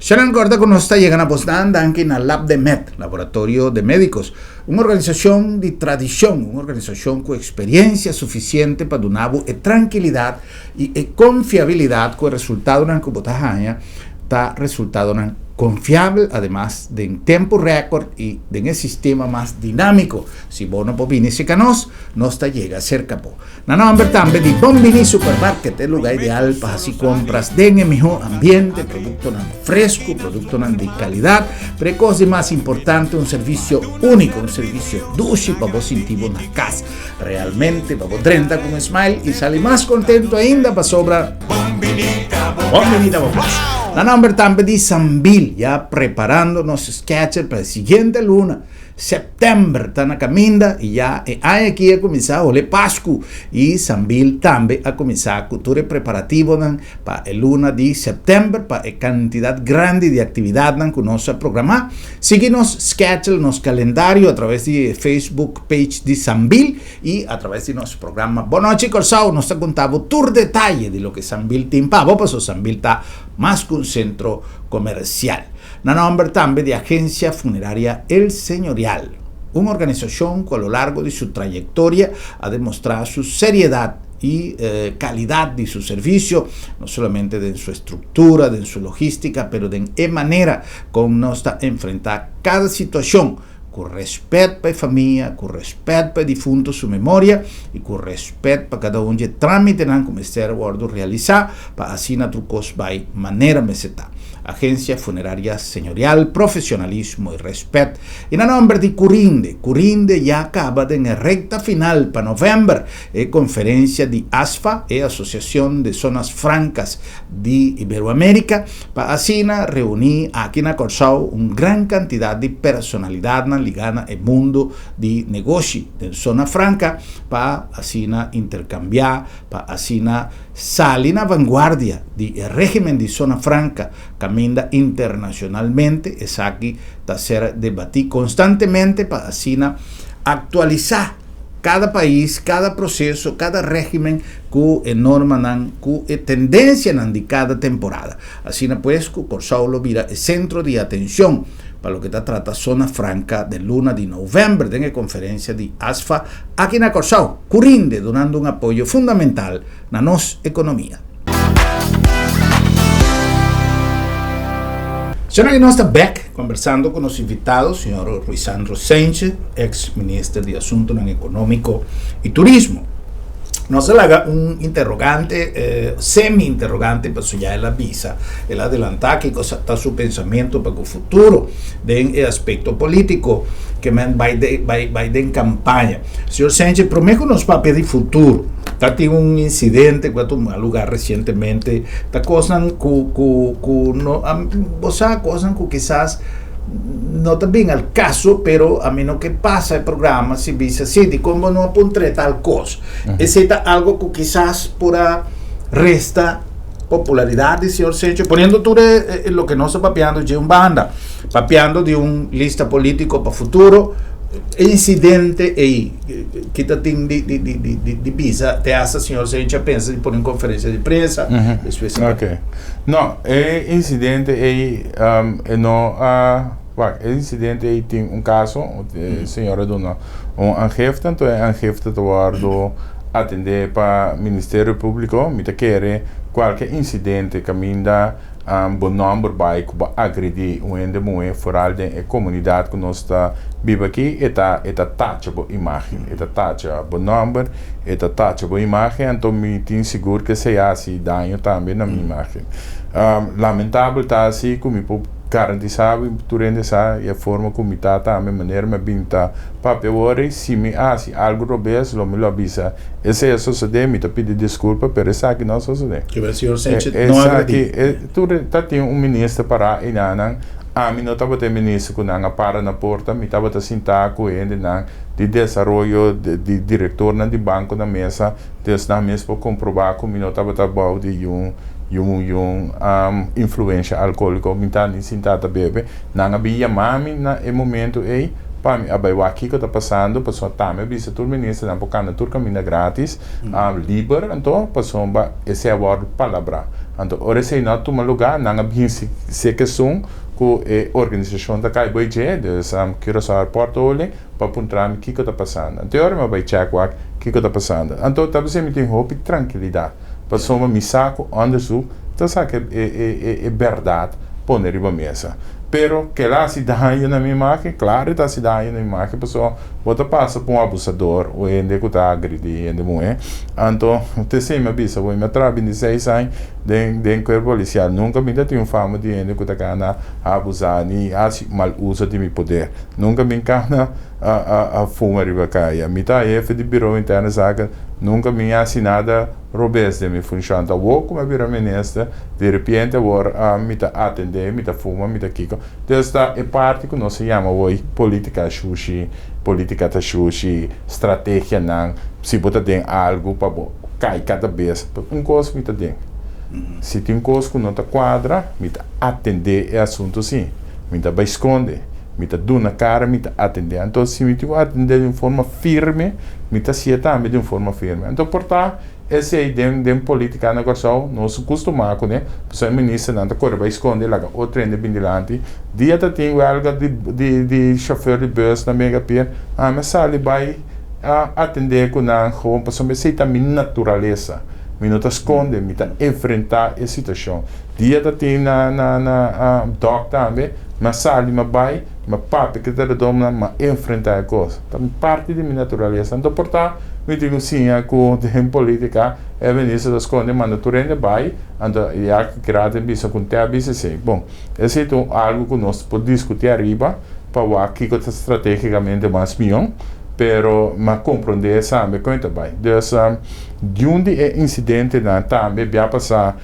Sharon corda cu nos ta yega na bosnan danki na Lab de Med, Laboratorio de Médicos, un organisacion di tradicion, un organisacion cu experiencia suficiente pa duna bo e tranquilidad y e confiabilidad cu e resultadonan cu bo ta haña ta resultadonan confiabel, ademas den tempo record y den e sistema mas dinamico. Si bo no por bini cerca nos, nos ta yega cerca bo. Na nomber tambe di Bon Bini Supermarket, e lugar ideal pa haci compras den e miho ambiente, productonan fresco, productonan di calidad, pero e cos di mas importante, un servicio unico, un servicio dushi pa bo sinti bo na cas. Realmente pa bo drenta cu un smile y sali mas contento ainda pasobra Bon Bini ta bo cas. Na nomber tambe di Sambil, ya preparando nos schedule pa e siguiente luna. Sèptèmber ta na kaminda i ya e aña aki a kuminsá hole Pasku i Sambil tambe a kuminsá ku tur e preparativonan pa e luna di sèptèmber pa e kantidat grandi di aktividatnan ku nos a programá. Sigui nos schedule, nos kalendario atraves di e Facebook page di Sambil i atraves di nos programa Bon Nochi Kòrsou nos ta konta bo tur detaye di loke Sambil tin pa bo pasobra Sambil ta mas ku un sentro komersial. Na nomber tambe di Agencia Funeraria El Señorial, un organisacion cu a lo largo di su trayectoria a demostra su seriedad y calidad di su servicio, no solamente den su estructura, den su logistica, pero den e manera con nos ta enfrenta cada situacion, cu respet pa e famia, cu respet pa e difunto su memoria y cu respet pa cada un dje tramitenan cu mester wordo realisa pa asina tur cos bay manera mester ta. Agencia Funeraria Señorial, profesionalismo y respet. Y na nomber di Curinde, Curinde ya caba den e recta final pa november e conferencia di ASFA, e Asociacion de Zonas Francas di Iberoamerica, pa asina reuní aki na Kòrsou un gran kantidat di personalidatnan ligá na e mundu di negoshi den Zona Franka pa asina interkambiá, pa asina sali na vanguardia di e régimen di Zona Franka kaminda internashonalmente esaki ta ser debatí konstantemente pa asina. Aktualisá kada pais, kada proseso, kada régimen ku e normanan, ku e tendensianan di kada temporada. Asina pues ku Kòrsou lo bira e sentro di atenshon pa loke ta trata Zona Franka den luna di novèmber den e konferensia di ASFA aki na Kòrsou, ku rinde dunando un apoyo fundamental na nos ekonomia. Sra. Aki nos ta bek kombersando ku nos invitado, señor Ruisandro Cijntje, eks minister di Asuntonan Ekonómiko i Turismo. Nos a laga un interrogante, semi-interrogante, pasobra ya el a bisa, el a adelantá kiko ta su pensamentu pa ku futuro den e aspekto polítiko ke men bai bai bai den kampaña. Señor Cijntje, promé ku nos papia di futuro, Ta tin un incidente cu a tuma lugar recientemente, ta cosnan cu cu cu no a bo sa cosnan cu kisas no ta bin al caso, pero ami no ke pasa e programa si bisa si dicon bo no a puntr'e tal cos. Esey ta algo cu kisas por a resta popularidad di señor Sencho, poniendo tur e loke nos ta papiando dje un banda, papiando di un lista politico pa futuro, e incidente ey. Ki ta tin di di di di di di bisa te hasta señor Senchi a pensa di pone un conferencia di prensa despues a Ok. No, e incidente ei e no a wak e incidente ei tin un caso e señor a duna un aangifte anto e aangifte ta wordo atende pa Ministerio Publico mi ta kere cualke incidente caminda Bo nòmber bai ku bo agredí un hende muhé, foral den e komunidat ku nos ta biba aki, e ta e ta tacha bo imágen, e ta tacha bo nòmber, e ta tacha bo imágen, anto mi tin sigur ku esei a hasi daño tambe na mi imágen. Lamentabel ta asi ku mi por garantisá bo i tur hende sa e forma ku mi ta tambe, manera mi a bin ta papia awor ei, si mi a hasi algu robes lo mi lo a bisa Esei a sosodé, mi ta pidi diskulpa, pero esaki no a sosodé. Ke ber señor Sánchez no agradí. Esaki, tur ta tin un minister pará einan, ami no tabata e minister ku nan a para na porta, mi tabata sintá ku hendenan di desaroyo, di direktornan di banko na mesa, dus nan mes por komprobá ku mi no tabata bou di yun yun yun influensha alkohóliko, mi ta ni sintá ta bebe. Nan a bin yama mi na e momento ei. Pa mi a bai wak kiko ta pasando, pasobra tambe a bisa tur ministernan por kanda tur kaminda gratis, liber, anto pasobra esei a wòrdu palabrá. Anto ora esei no a tuma lugá, nan a bin seka esun ku e organisashon ta kai bai dje, dus Curaçao Airport Holding, pa puntra mi kiko ta pasando. Anto e ora mi a bai chèk wak kiko ta pasando. Anto ta bisa mi tin hopi trankilidat, pasobra mi sa ku onderzoek ta saka e bèrdat pone riba mesa. Pero kela hasi daño na mi imágen? Klaro e ta hasi daño na mi imágen pasobra bo ta pasa pa un abusador o hende ku ta agredí hende muhé. Anto te esei mi a bisa bo, mi a traha bintiseis aña den den kuerpo polisial, nunka mi ta tin un fama di hende ku ta kana abusá ni hasi mal uso di mi poder. Nunka mi kana a fuma riba kaya. Mi ta hefe di Biro Interne Zaken, nunka mi hasi nada. Robes den mi funshon ta awor ku mi a bira minister, di repente awor mi ta atendé, mi ta fuma, mi ta kiko. Entonces ta e parti ku nos a yama awor politika shushi, politika ta shushi, strategianan, si bo ta den algu pa bo kai kada bes. Un kos mi ta den, si tin kos ku no ta kuadra, mi ta atendé e asuntu si, mi ta bai skonde, mi ta duna kara, mi ta atendé. Anto si mi tin ku atendé di un forma firme, mi ta hasié tambe di un forma firme. Anto por ta esei den den politica na Kòrsou nos kustumá kuné, pasobra e ministernan ta kore bai skonde laga otro hende bin dilanti. Dia ta tin wèlga di di di shofèr di bùs na Megapier, ami a sali bai a atendé ku nan gewoon pasobra esei ta mi naturalesa. Mi no ta skonde, mi ta enfrentá e situashon. Dia ta tin na na na dòk tambe, mi a sali mi a bai, mi a papia ku e trahadónan, mi a enfrentá e kos. Ta parti di mi naturalesa. Anto por ta mi tin ku siña ku den politica e minister ta skonde manda tur hende bai, anto ya Graten bisa ku te a bisa esei. Bon, esei ta un algu ku nos por diskuti ariba pa wak kiko ta strategicamente mas mihó, pero mi a komprondé esaki kon e ta bai. Dus, di un di e insidentenan tambe bia pasá.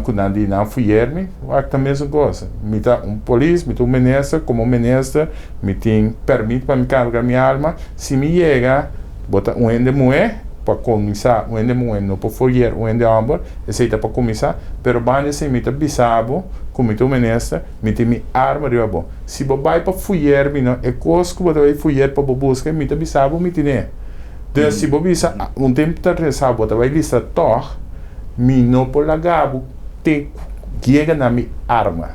Ku nan di nan fuyer mi, wak ta mesun kos. Mi ta un polis, mi ta un minister, komo minister mi tin permit pa mi karga mi arma. Si mi yega, bo ta un hende muhé, Pa kuminsá, un hende muhé no por foyer un hende hòmber, esei ta pa kuminsá, pero banda esei mi ta bisa bo ku mi ta un minister, mi tin mi arma riba bo. Si bo bai pa foyer mi no, e kos ku bo ta bai foyer pa bo buska mi ta bisa bo mi tin'é. Dus si bo bisa un tempu ta resa bo ta bai lista tòg, mi no por laga bo te yega na mi arma.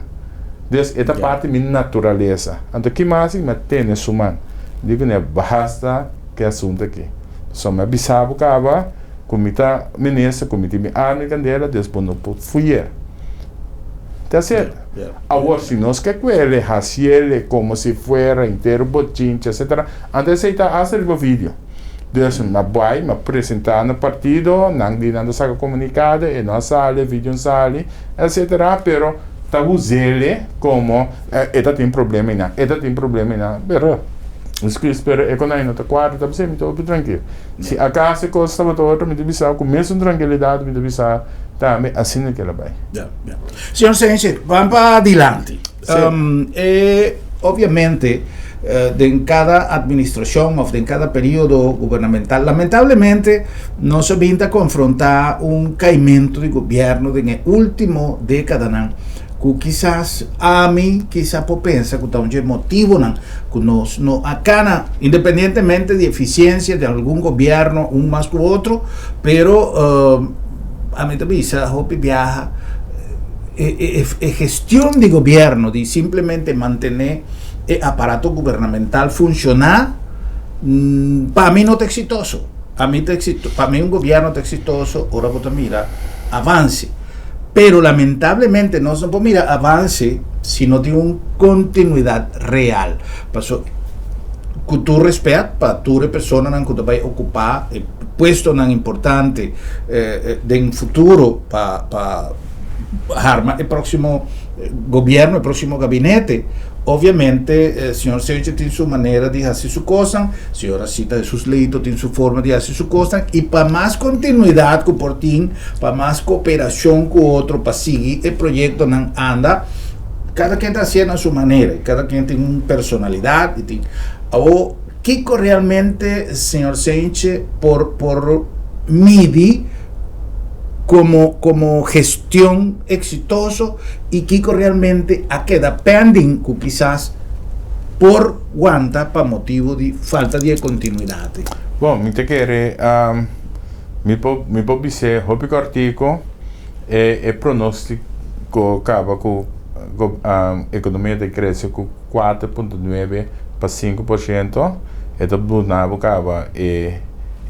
Dus e ta parti mi naturalesa. Anto ki mas mi a tene su man. Mi di kuné, basta ku e asuntu aki. Pasobra mi a bisa bo kaba ku mi ta minister, ku mi tin mi arma i kandela, dus bo no por fuyer. Ta sierto. Awor si nos ke kuele hasiele komo si fuera henter bochincha etcetera, anto esei ta hasta riba video. Dus mi a bai, mi a presenta na partido, nan di nan ta saka komunikado, e no a sali, e video no sali, etcetera, pero ta usele komo e ta tin problema einan, e ta tin problema einan, pero excuse, pero e konai no ta kuadra, ta bisei mi ta hopi trankil. Si akaso e kos tabata otro mi ta bisa ku mesun trankilidat mi ta bisa tambe asina ke la bai. Ya, ya. Señor Senche, ban pa dilanti. E obviamente den kada administracion of den kada periodo gubernamental lamentablemente nos a bin ta konfronta un kaimento di gobierno den e ultimo dekadanan ku kisas ami kisa por pensa ku ta un dje motibonan ku nos no a kana independientemente di eficiencia di algun gobierno un mas ku otro pero ami ta bisa hopi biaha e gestion di gobierno di simplemente mantene e aparato gubernamental funciona pa mi no ta exitoso. Pa mi ta exito, pa mi un gobierno ta exitoso ora bo ta mira avance. Pero lamentablemente nos no por mira avance si no tin un continuidad real. Paso cu tur respet pa tur e personanan cu ta bay ocupa e puestonan importante den futuro pa pa harma e proximo gobierno, e proximo gabinete, obviamente señor Senche tin su manera di haci su cosnan, señora Sita Jesus Leito tin su forma di haci su cosnan y pa mas continuidad cu por tin, pa mas cooperacion cu otro pa sigui e proyectonan anda, cada quien ta haciendo a su manera y cada quien tin un personalidad y tin, awo kico realmente señor Senche por por midi como como gestion exitoso y kico realmente a keda pending cu kisas por wanta pa motibo di falta di e continuidad. Bon, mi ta kere mi por mi por bis'é hopi kòrtiku e e pronóstiko kaba ku ekonomia ta krese ku 4.9 pa 5%, e ta duna bo kaba e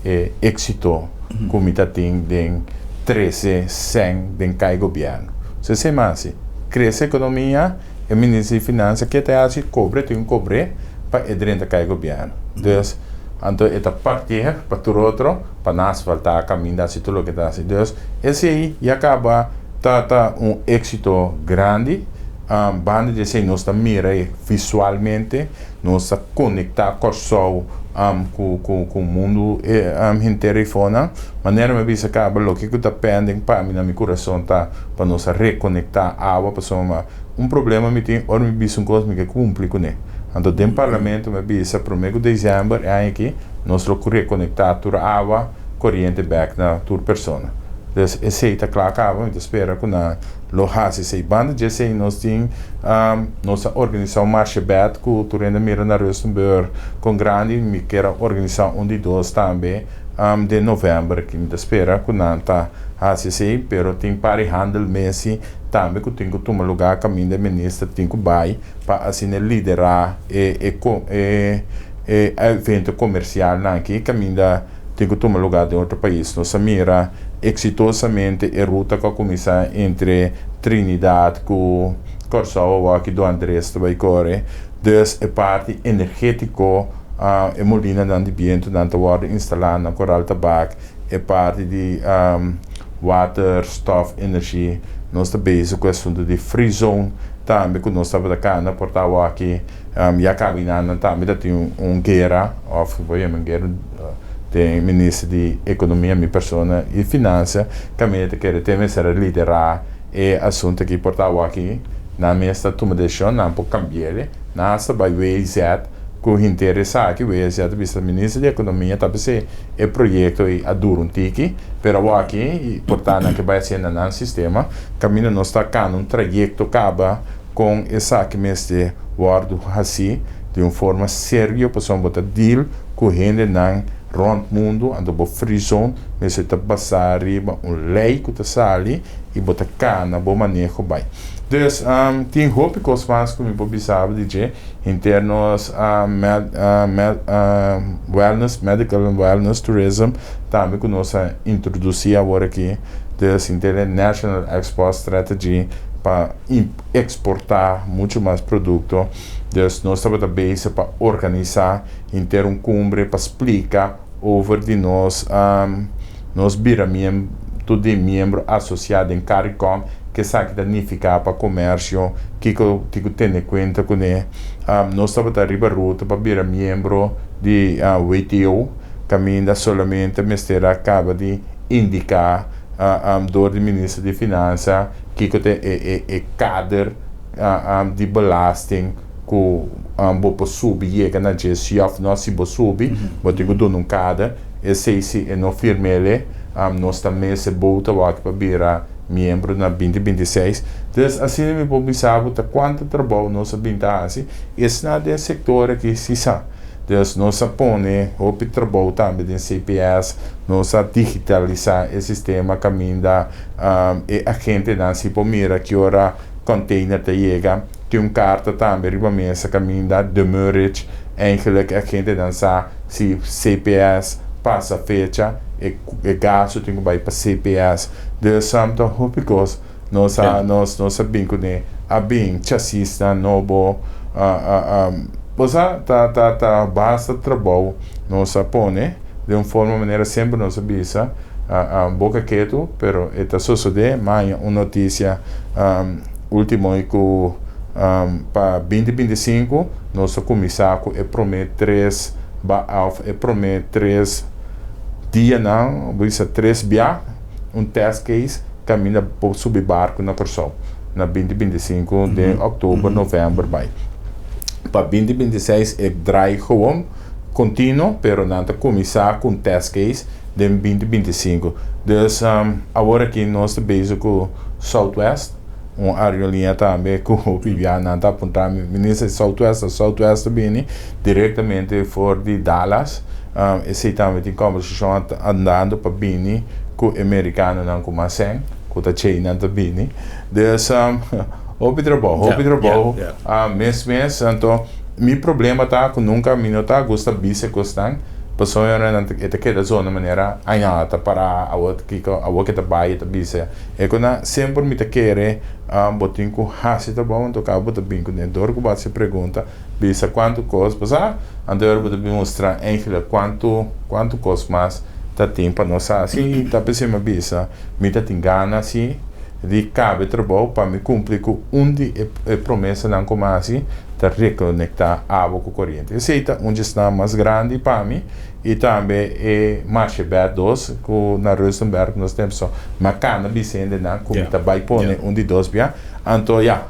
e éksito ku mi ta tin den trese sèn den kai gobièrnu. So esei mas si krese ekonomia, e minister di finansa ke ta hasi? Kobre tin ku kobre pa e drenta kai gobièrnu. Dus anto e ta partié pa tur otro pa nan asfaltá kaminda hasi tur loke ta hasi. Dus esei ya kaba ta ta un éksito grandi. Banda di esei nos ta mira e visualmente. Nos ta konektá Kòrsou ku ku mundu henter eifonan. Manera mi a bisa kaba loke ku ta pending pa mi na mi kurason ta pa nos a rekonektá awa pasobra un problema mi tin ora mi bisa un kos mi ke kumpli kuné. Anto den parlamento mi a bisa promé ku desèmber e aña aki nos lo rekonektá tur awa koriente bèk na tur persona. Dus esei ta kla kaba mi ta spera ku nan lo hasi esei. Banda di esei nos tin nos a organisá un marshebèt ku tur hende a mira na Rustenburg kon grandi. Mi kier a organisá un di dos tambe den novèmber aki. Mi ta spera ku nan ta hasi esei pero tin par di handel mesi tambe ku tin ku tuma lugá kaminda e minister tin ku bai pa asina liderá e e e evento komersialnan aki kaminda tin ku tuma lugá den otro pais. Nos a mira eksitosamente e ruta ku a kuminsá entre Trinidad ku Kòrsou awor aki Don Andres ta bai kore. Dus e parti energétiko, e molinanan di bientunan ta wòrdu instalá na Koral Tabak, e parti di waterstof energy, nos ta bezig ku e asuntu di free zone tambe ku nos tabata kana por ta awor aki. Ya caba nan tambe ta tin un guera of bo yama un guera den minister di economia mi persona y finansa caminda ta kere te mester a lidera e asunto aki por ta awaki nan mes ta tuma decision nan por cambiele nan hasta bay WZ Ku henter esaki, WSA ta bisa Minister di Ekonomia ta p'esei e proyekto ei a dura un tiki, pero awor aki por ta nan ke bai hasié na nan sistema, kaminda nos ta kana un trayekto kaba kon esaki mester wòrdu hasí di un forma serio pasobra bo ta deal ku hendenan rònt mundu, anto bo free zone mester ta basá riba un lei ku ta sali i bo ta kana bo maneho bai. Dus tin hopi kos mas ku mi por bisa bo di dje. Henter nos wellness, medical and wellness tourism tambe ku nos a introdusí awor aki, dus henter e National Export Strategy pa eksportá muchu mas produkto. Dus nos tabata bezig pa organisá henter un kumbre pa splika over di nos nos bira miembro di miembro asosiá den Caricom, ke esaki ta nifiká pa komersio, kiko tin ku tene kuenta kuné. Nos tabata riba ruta pa bira miembro di WTO, kaminda solamente mester a kaba di indiká dor di Minister di Finansa kiko ta e kader di belasting ku bo por subi yega na dje si òf no. Si bo subi bo tin ku duna un kader, esei si e no firm'el nos ta mester bouta wak pa bira miembro na 2026. Dus asina mi por bisa bo ta kuantu trabou nos a bin ta hasi, esnan den sektor aki si sa. Dus nos a pone hopi trabou tambe den CPS, nos a digitalisá e sistema kaminda e agentenan si por mira ki ora container ta yega. Tin un karta tambe riba mesa kaminda demurrage, eigenlijk e agentenan sa si CPS pasa fecha e gasto tin ku bai pa CPS. Dus ta hopi kos nos a nos nos a bin kuné, a bin chasisnan nobo, osea ta ta ta basta trabou nos a pone den un forma manera semper nos a bisa boka ketu pero e ta sosodé maña un notisia ultimo i ku pa 2025 nos a kuminsá ku e promé tres ba òf e promé tres dianan bo bisa tres bia un test case kaminda por subi barku na Kòrsou na 2025 den òktober novèmber bai pa 2026 e drai gewoon kontinuo pero nan ta kuminsá ku un test case den 2025 dus awor aki nos ta bezig ku Southwest un aerolínea tambe ku hopi bia nan ta apuntá mi minister Southwest ta Southwest ta bini direktamente for di Dallas esei tambe tin kòmbersashon andando pa bini ku e merikanonan ku mas sèn ku ta chei nan ta bini dus hopi trabou hopi trabou mes mes anto mi problema ta ku nunka mi no ta gusta bisa kosnan pasobra nan e ta keda zona manera ai no ta para awor kiko awor ke ta bai e ta bisa E ku nan semper mi ta kere bo tin ku hasi trabou anto kaba bo ta bin kuné dor ku bo hasi pregunta bisa kuantu kos pasá anto ora bo ta bin mustra eigentlik kuantu kuantu kos mas ta tin pa nos hasi i ta p'esei mi a bisa mi ta tin gana si di kaba e trabou pa mi kumpli ku un di e promesanan ku mi a hasi ta rekonektá awa ku koriente esei ta un djesnan mas grandi pa mi. I tambe e Marsjebed dos ku na Rustenberg nos tempu so mi a kana bisa hendenan ku mi ta bai pone un di dos bia anto ya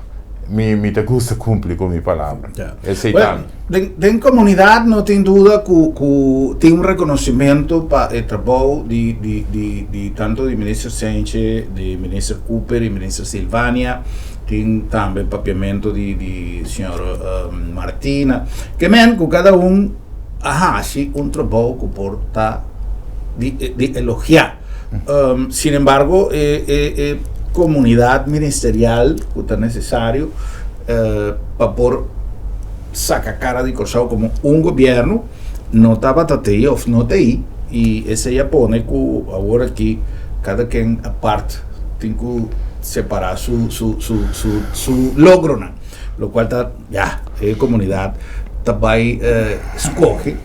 mi mi ta gusta kumpli ku mi palabra esei ta mi. Den den komunidat no tin duda ku ku tin un rekonosimento pa e trabou di di di di tanto di Minister Senche di Minister Cooper i Minister Silvania tin tambe papiamento di di señor Martina ke men ku kada un a hasi un trabou ku por ta di di elogiá. Sin embargo e e e komunidat ministerial ku ta nesesario pa por saka kara di Kòrsou komo un gobièrnu no tabata t'ei òf no t'ei i esei a pone ku awor aki kada ken apart tin ku separá su su su su su logronan lokual ta Ya, e komunidat ta bai skohe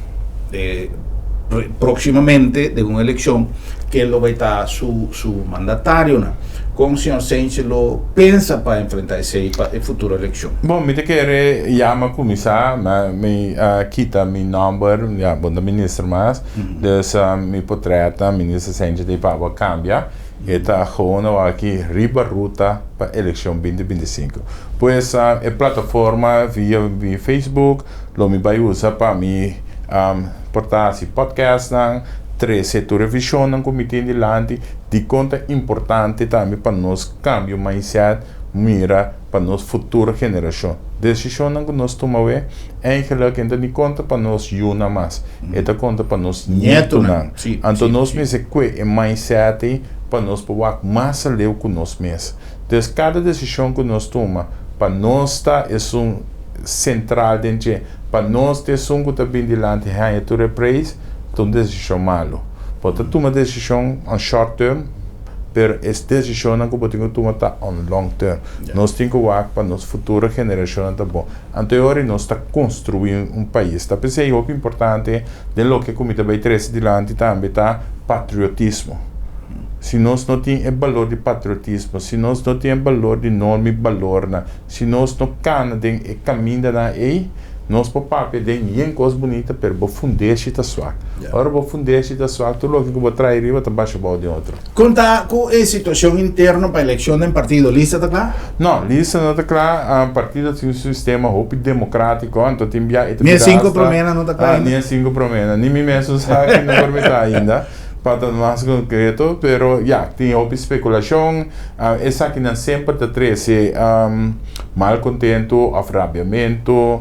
próksimamente den un elekshon. Ken lo bai ta su su mandatarionan? Kon señor Cijntje lo pensa pa enfrenta esei pa e futuro elekshon? Bon, mi ta kere ya mi a kuminsá, mi a kita mi nòmber, ya bo no ta minister mas, dus mi potrètnan, minister Cijntje ta e pa bo a kambia, e ta gewoon awaki riba ruta pa elekshon binti 25. Pues e plataforma via mi Facebook lo mi bai usa pa mi por ta hasi podcastnan, trese tur e visionnan ku mi tin dilanti, dikon ta importante tambe pa nos kambia mindset, mira pa nos futuro generashon. Desishonnan ku nos tuma awe, eigenlik e no ta ni konta pa nos yunan mas, e ta konta pa nos nietunan. Anto nos mester kue e mindset ei pa nos por wak mas aleu ku nos mes. Dus kada desishon ku nos tuma, pa nos ta esun sentral den dje, Pa nos ta esun ku ta bin dilanti haña tur e preis, ta un desishon malu. Bo ta tuma desishon on short term, pero e desishonnan ku bo tin ku tuma ta on long term. Nos tin ku wak pa nos futuro generashonnan ta bon. Anto e ora ei nos ta konstruí un pais. Ta p'esei hopi importante den loke ku mi ta bai trese dilanti tambe ta patriotismo. Si nos no tin e balor di patriotismo, si nos no tin e balor di norma i balornan, Si nos no kana den e kamindanan ei, nos por papia den yen kos bunita, pero bo fundeshi ta swak. Ora bo fundeshi ta swak, tur loke ku bo trae riba ta basha bou di otro. Kon ta ku e situashon interno pa elekshon den partido? Lista ta kla? No, lista no ta kla. Partido tin un sistema hopi demokratiko, anto tin bia e ta Ni e bira sinku hasta promenan no ta kla ainda? Ni e sinku promenan. Ni mi mes no sa ki number mi ta ainda. Pa ta mas konkreto, pero ya, tin hopi spekulashon. Esakinan semper ta trese malkontentu òf rabiamentu,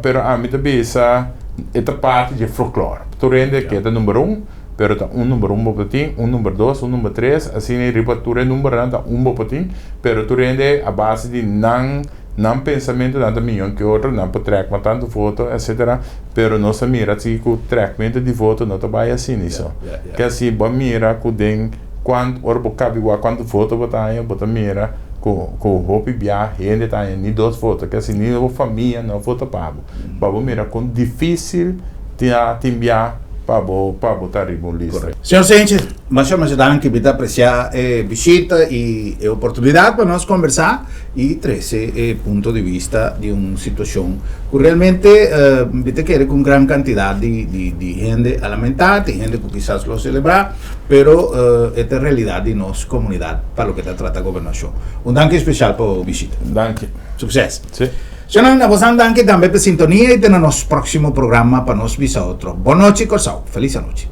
pero ami ta bisa e ta parti dje folklor. Tur hende ke ta number un, pero ta un number un bo por tin, un number dos, un number tres, asina riba tur e numbernan ta un bo por tin, pero tur hende a base di nan. Nan pensamentunan ta miyon ke otro, nan por trèk mas tantu voto, etcetera, pero nos a mira si ku trèkmentu di voto no ta bai asina so. Ke asi bo a mira ku den kuant ora bo kabigua kuantu voto bo ta haña, bo ta mira ku ku hopi bia hende ta haña ni dos voto, ke asi ni bo famia no a vota pa bo. Pa bo mira kon difisil ta tin bia pa bo pa bo ta riba un lista. Señor Sanchez, masha masha danki, mi ta aprecia e bishita y e oportunidad pa nos conversa y trece e punto di vista di un situacion cu realmente mi ta kere cu un gran cantidad di di di hende a lamenta, tin hende cu kisas lo celebra, pero e ta e realidad di nos comunidad pa loke ta trata gobernacion. Un danki special pa bo bishita. Danki. Succes. Si. Señornan, abosan danki tambe pa sintonia y te na nos proximo programa pa nos bisa otro. Bon nochi Corsou. Feliz anochi.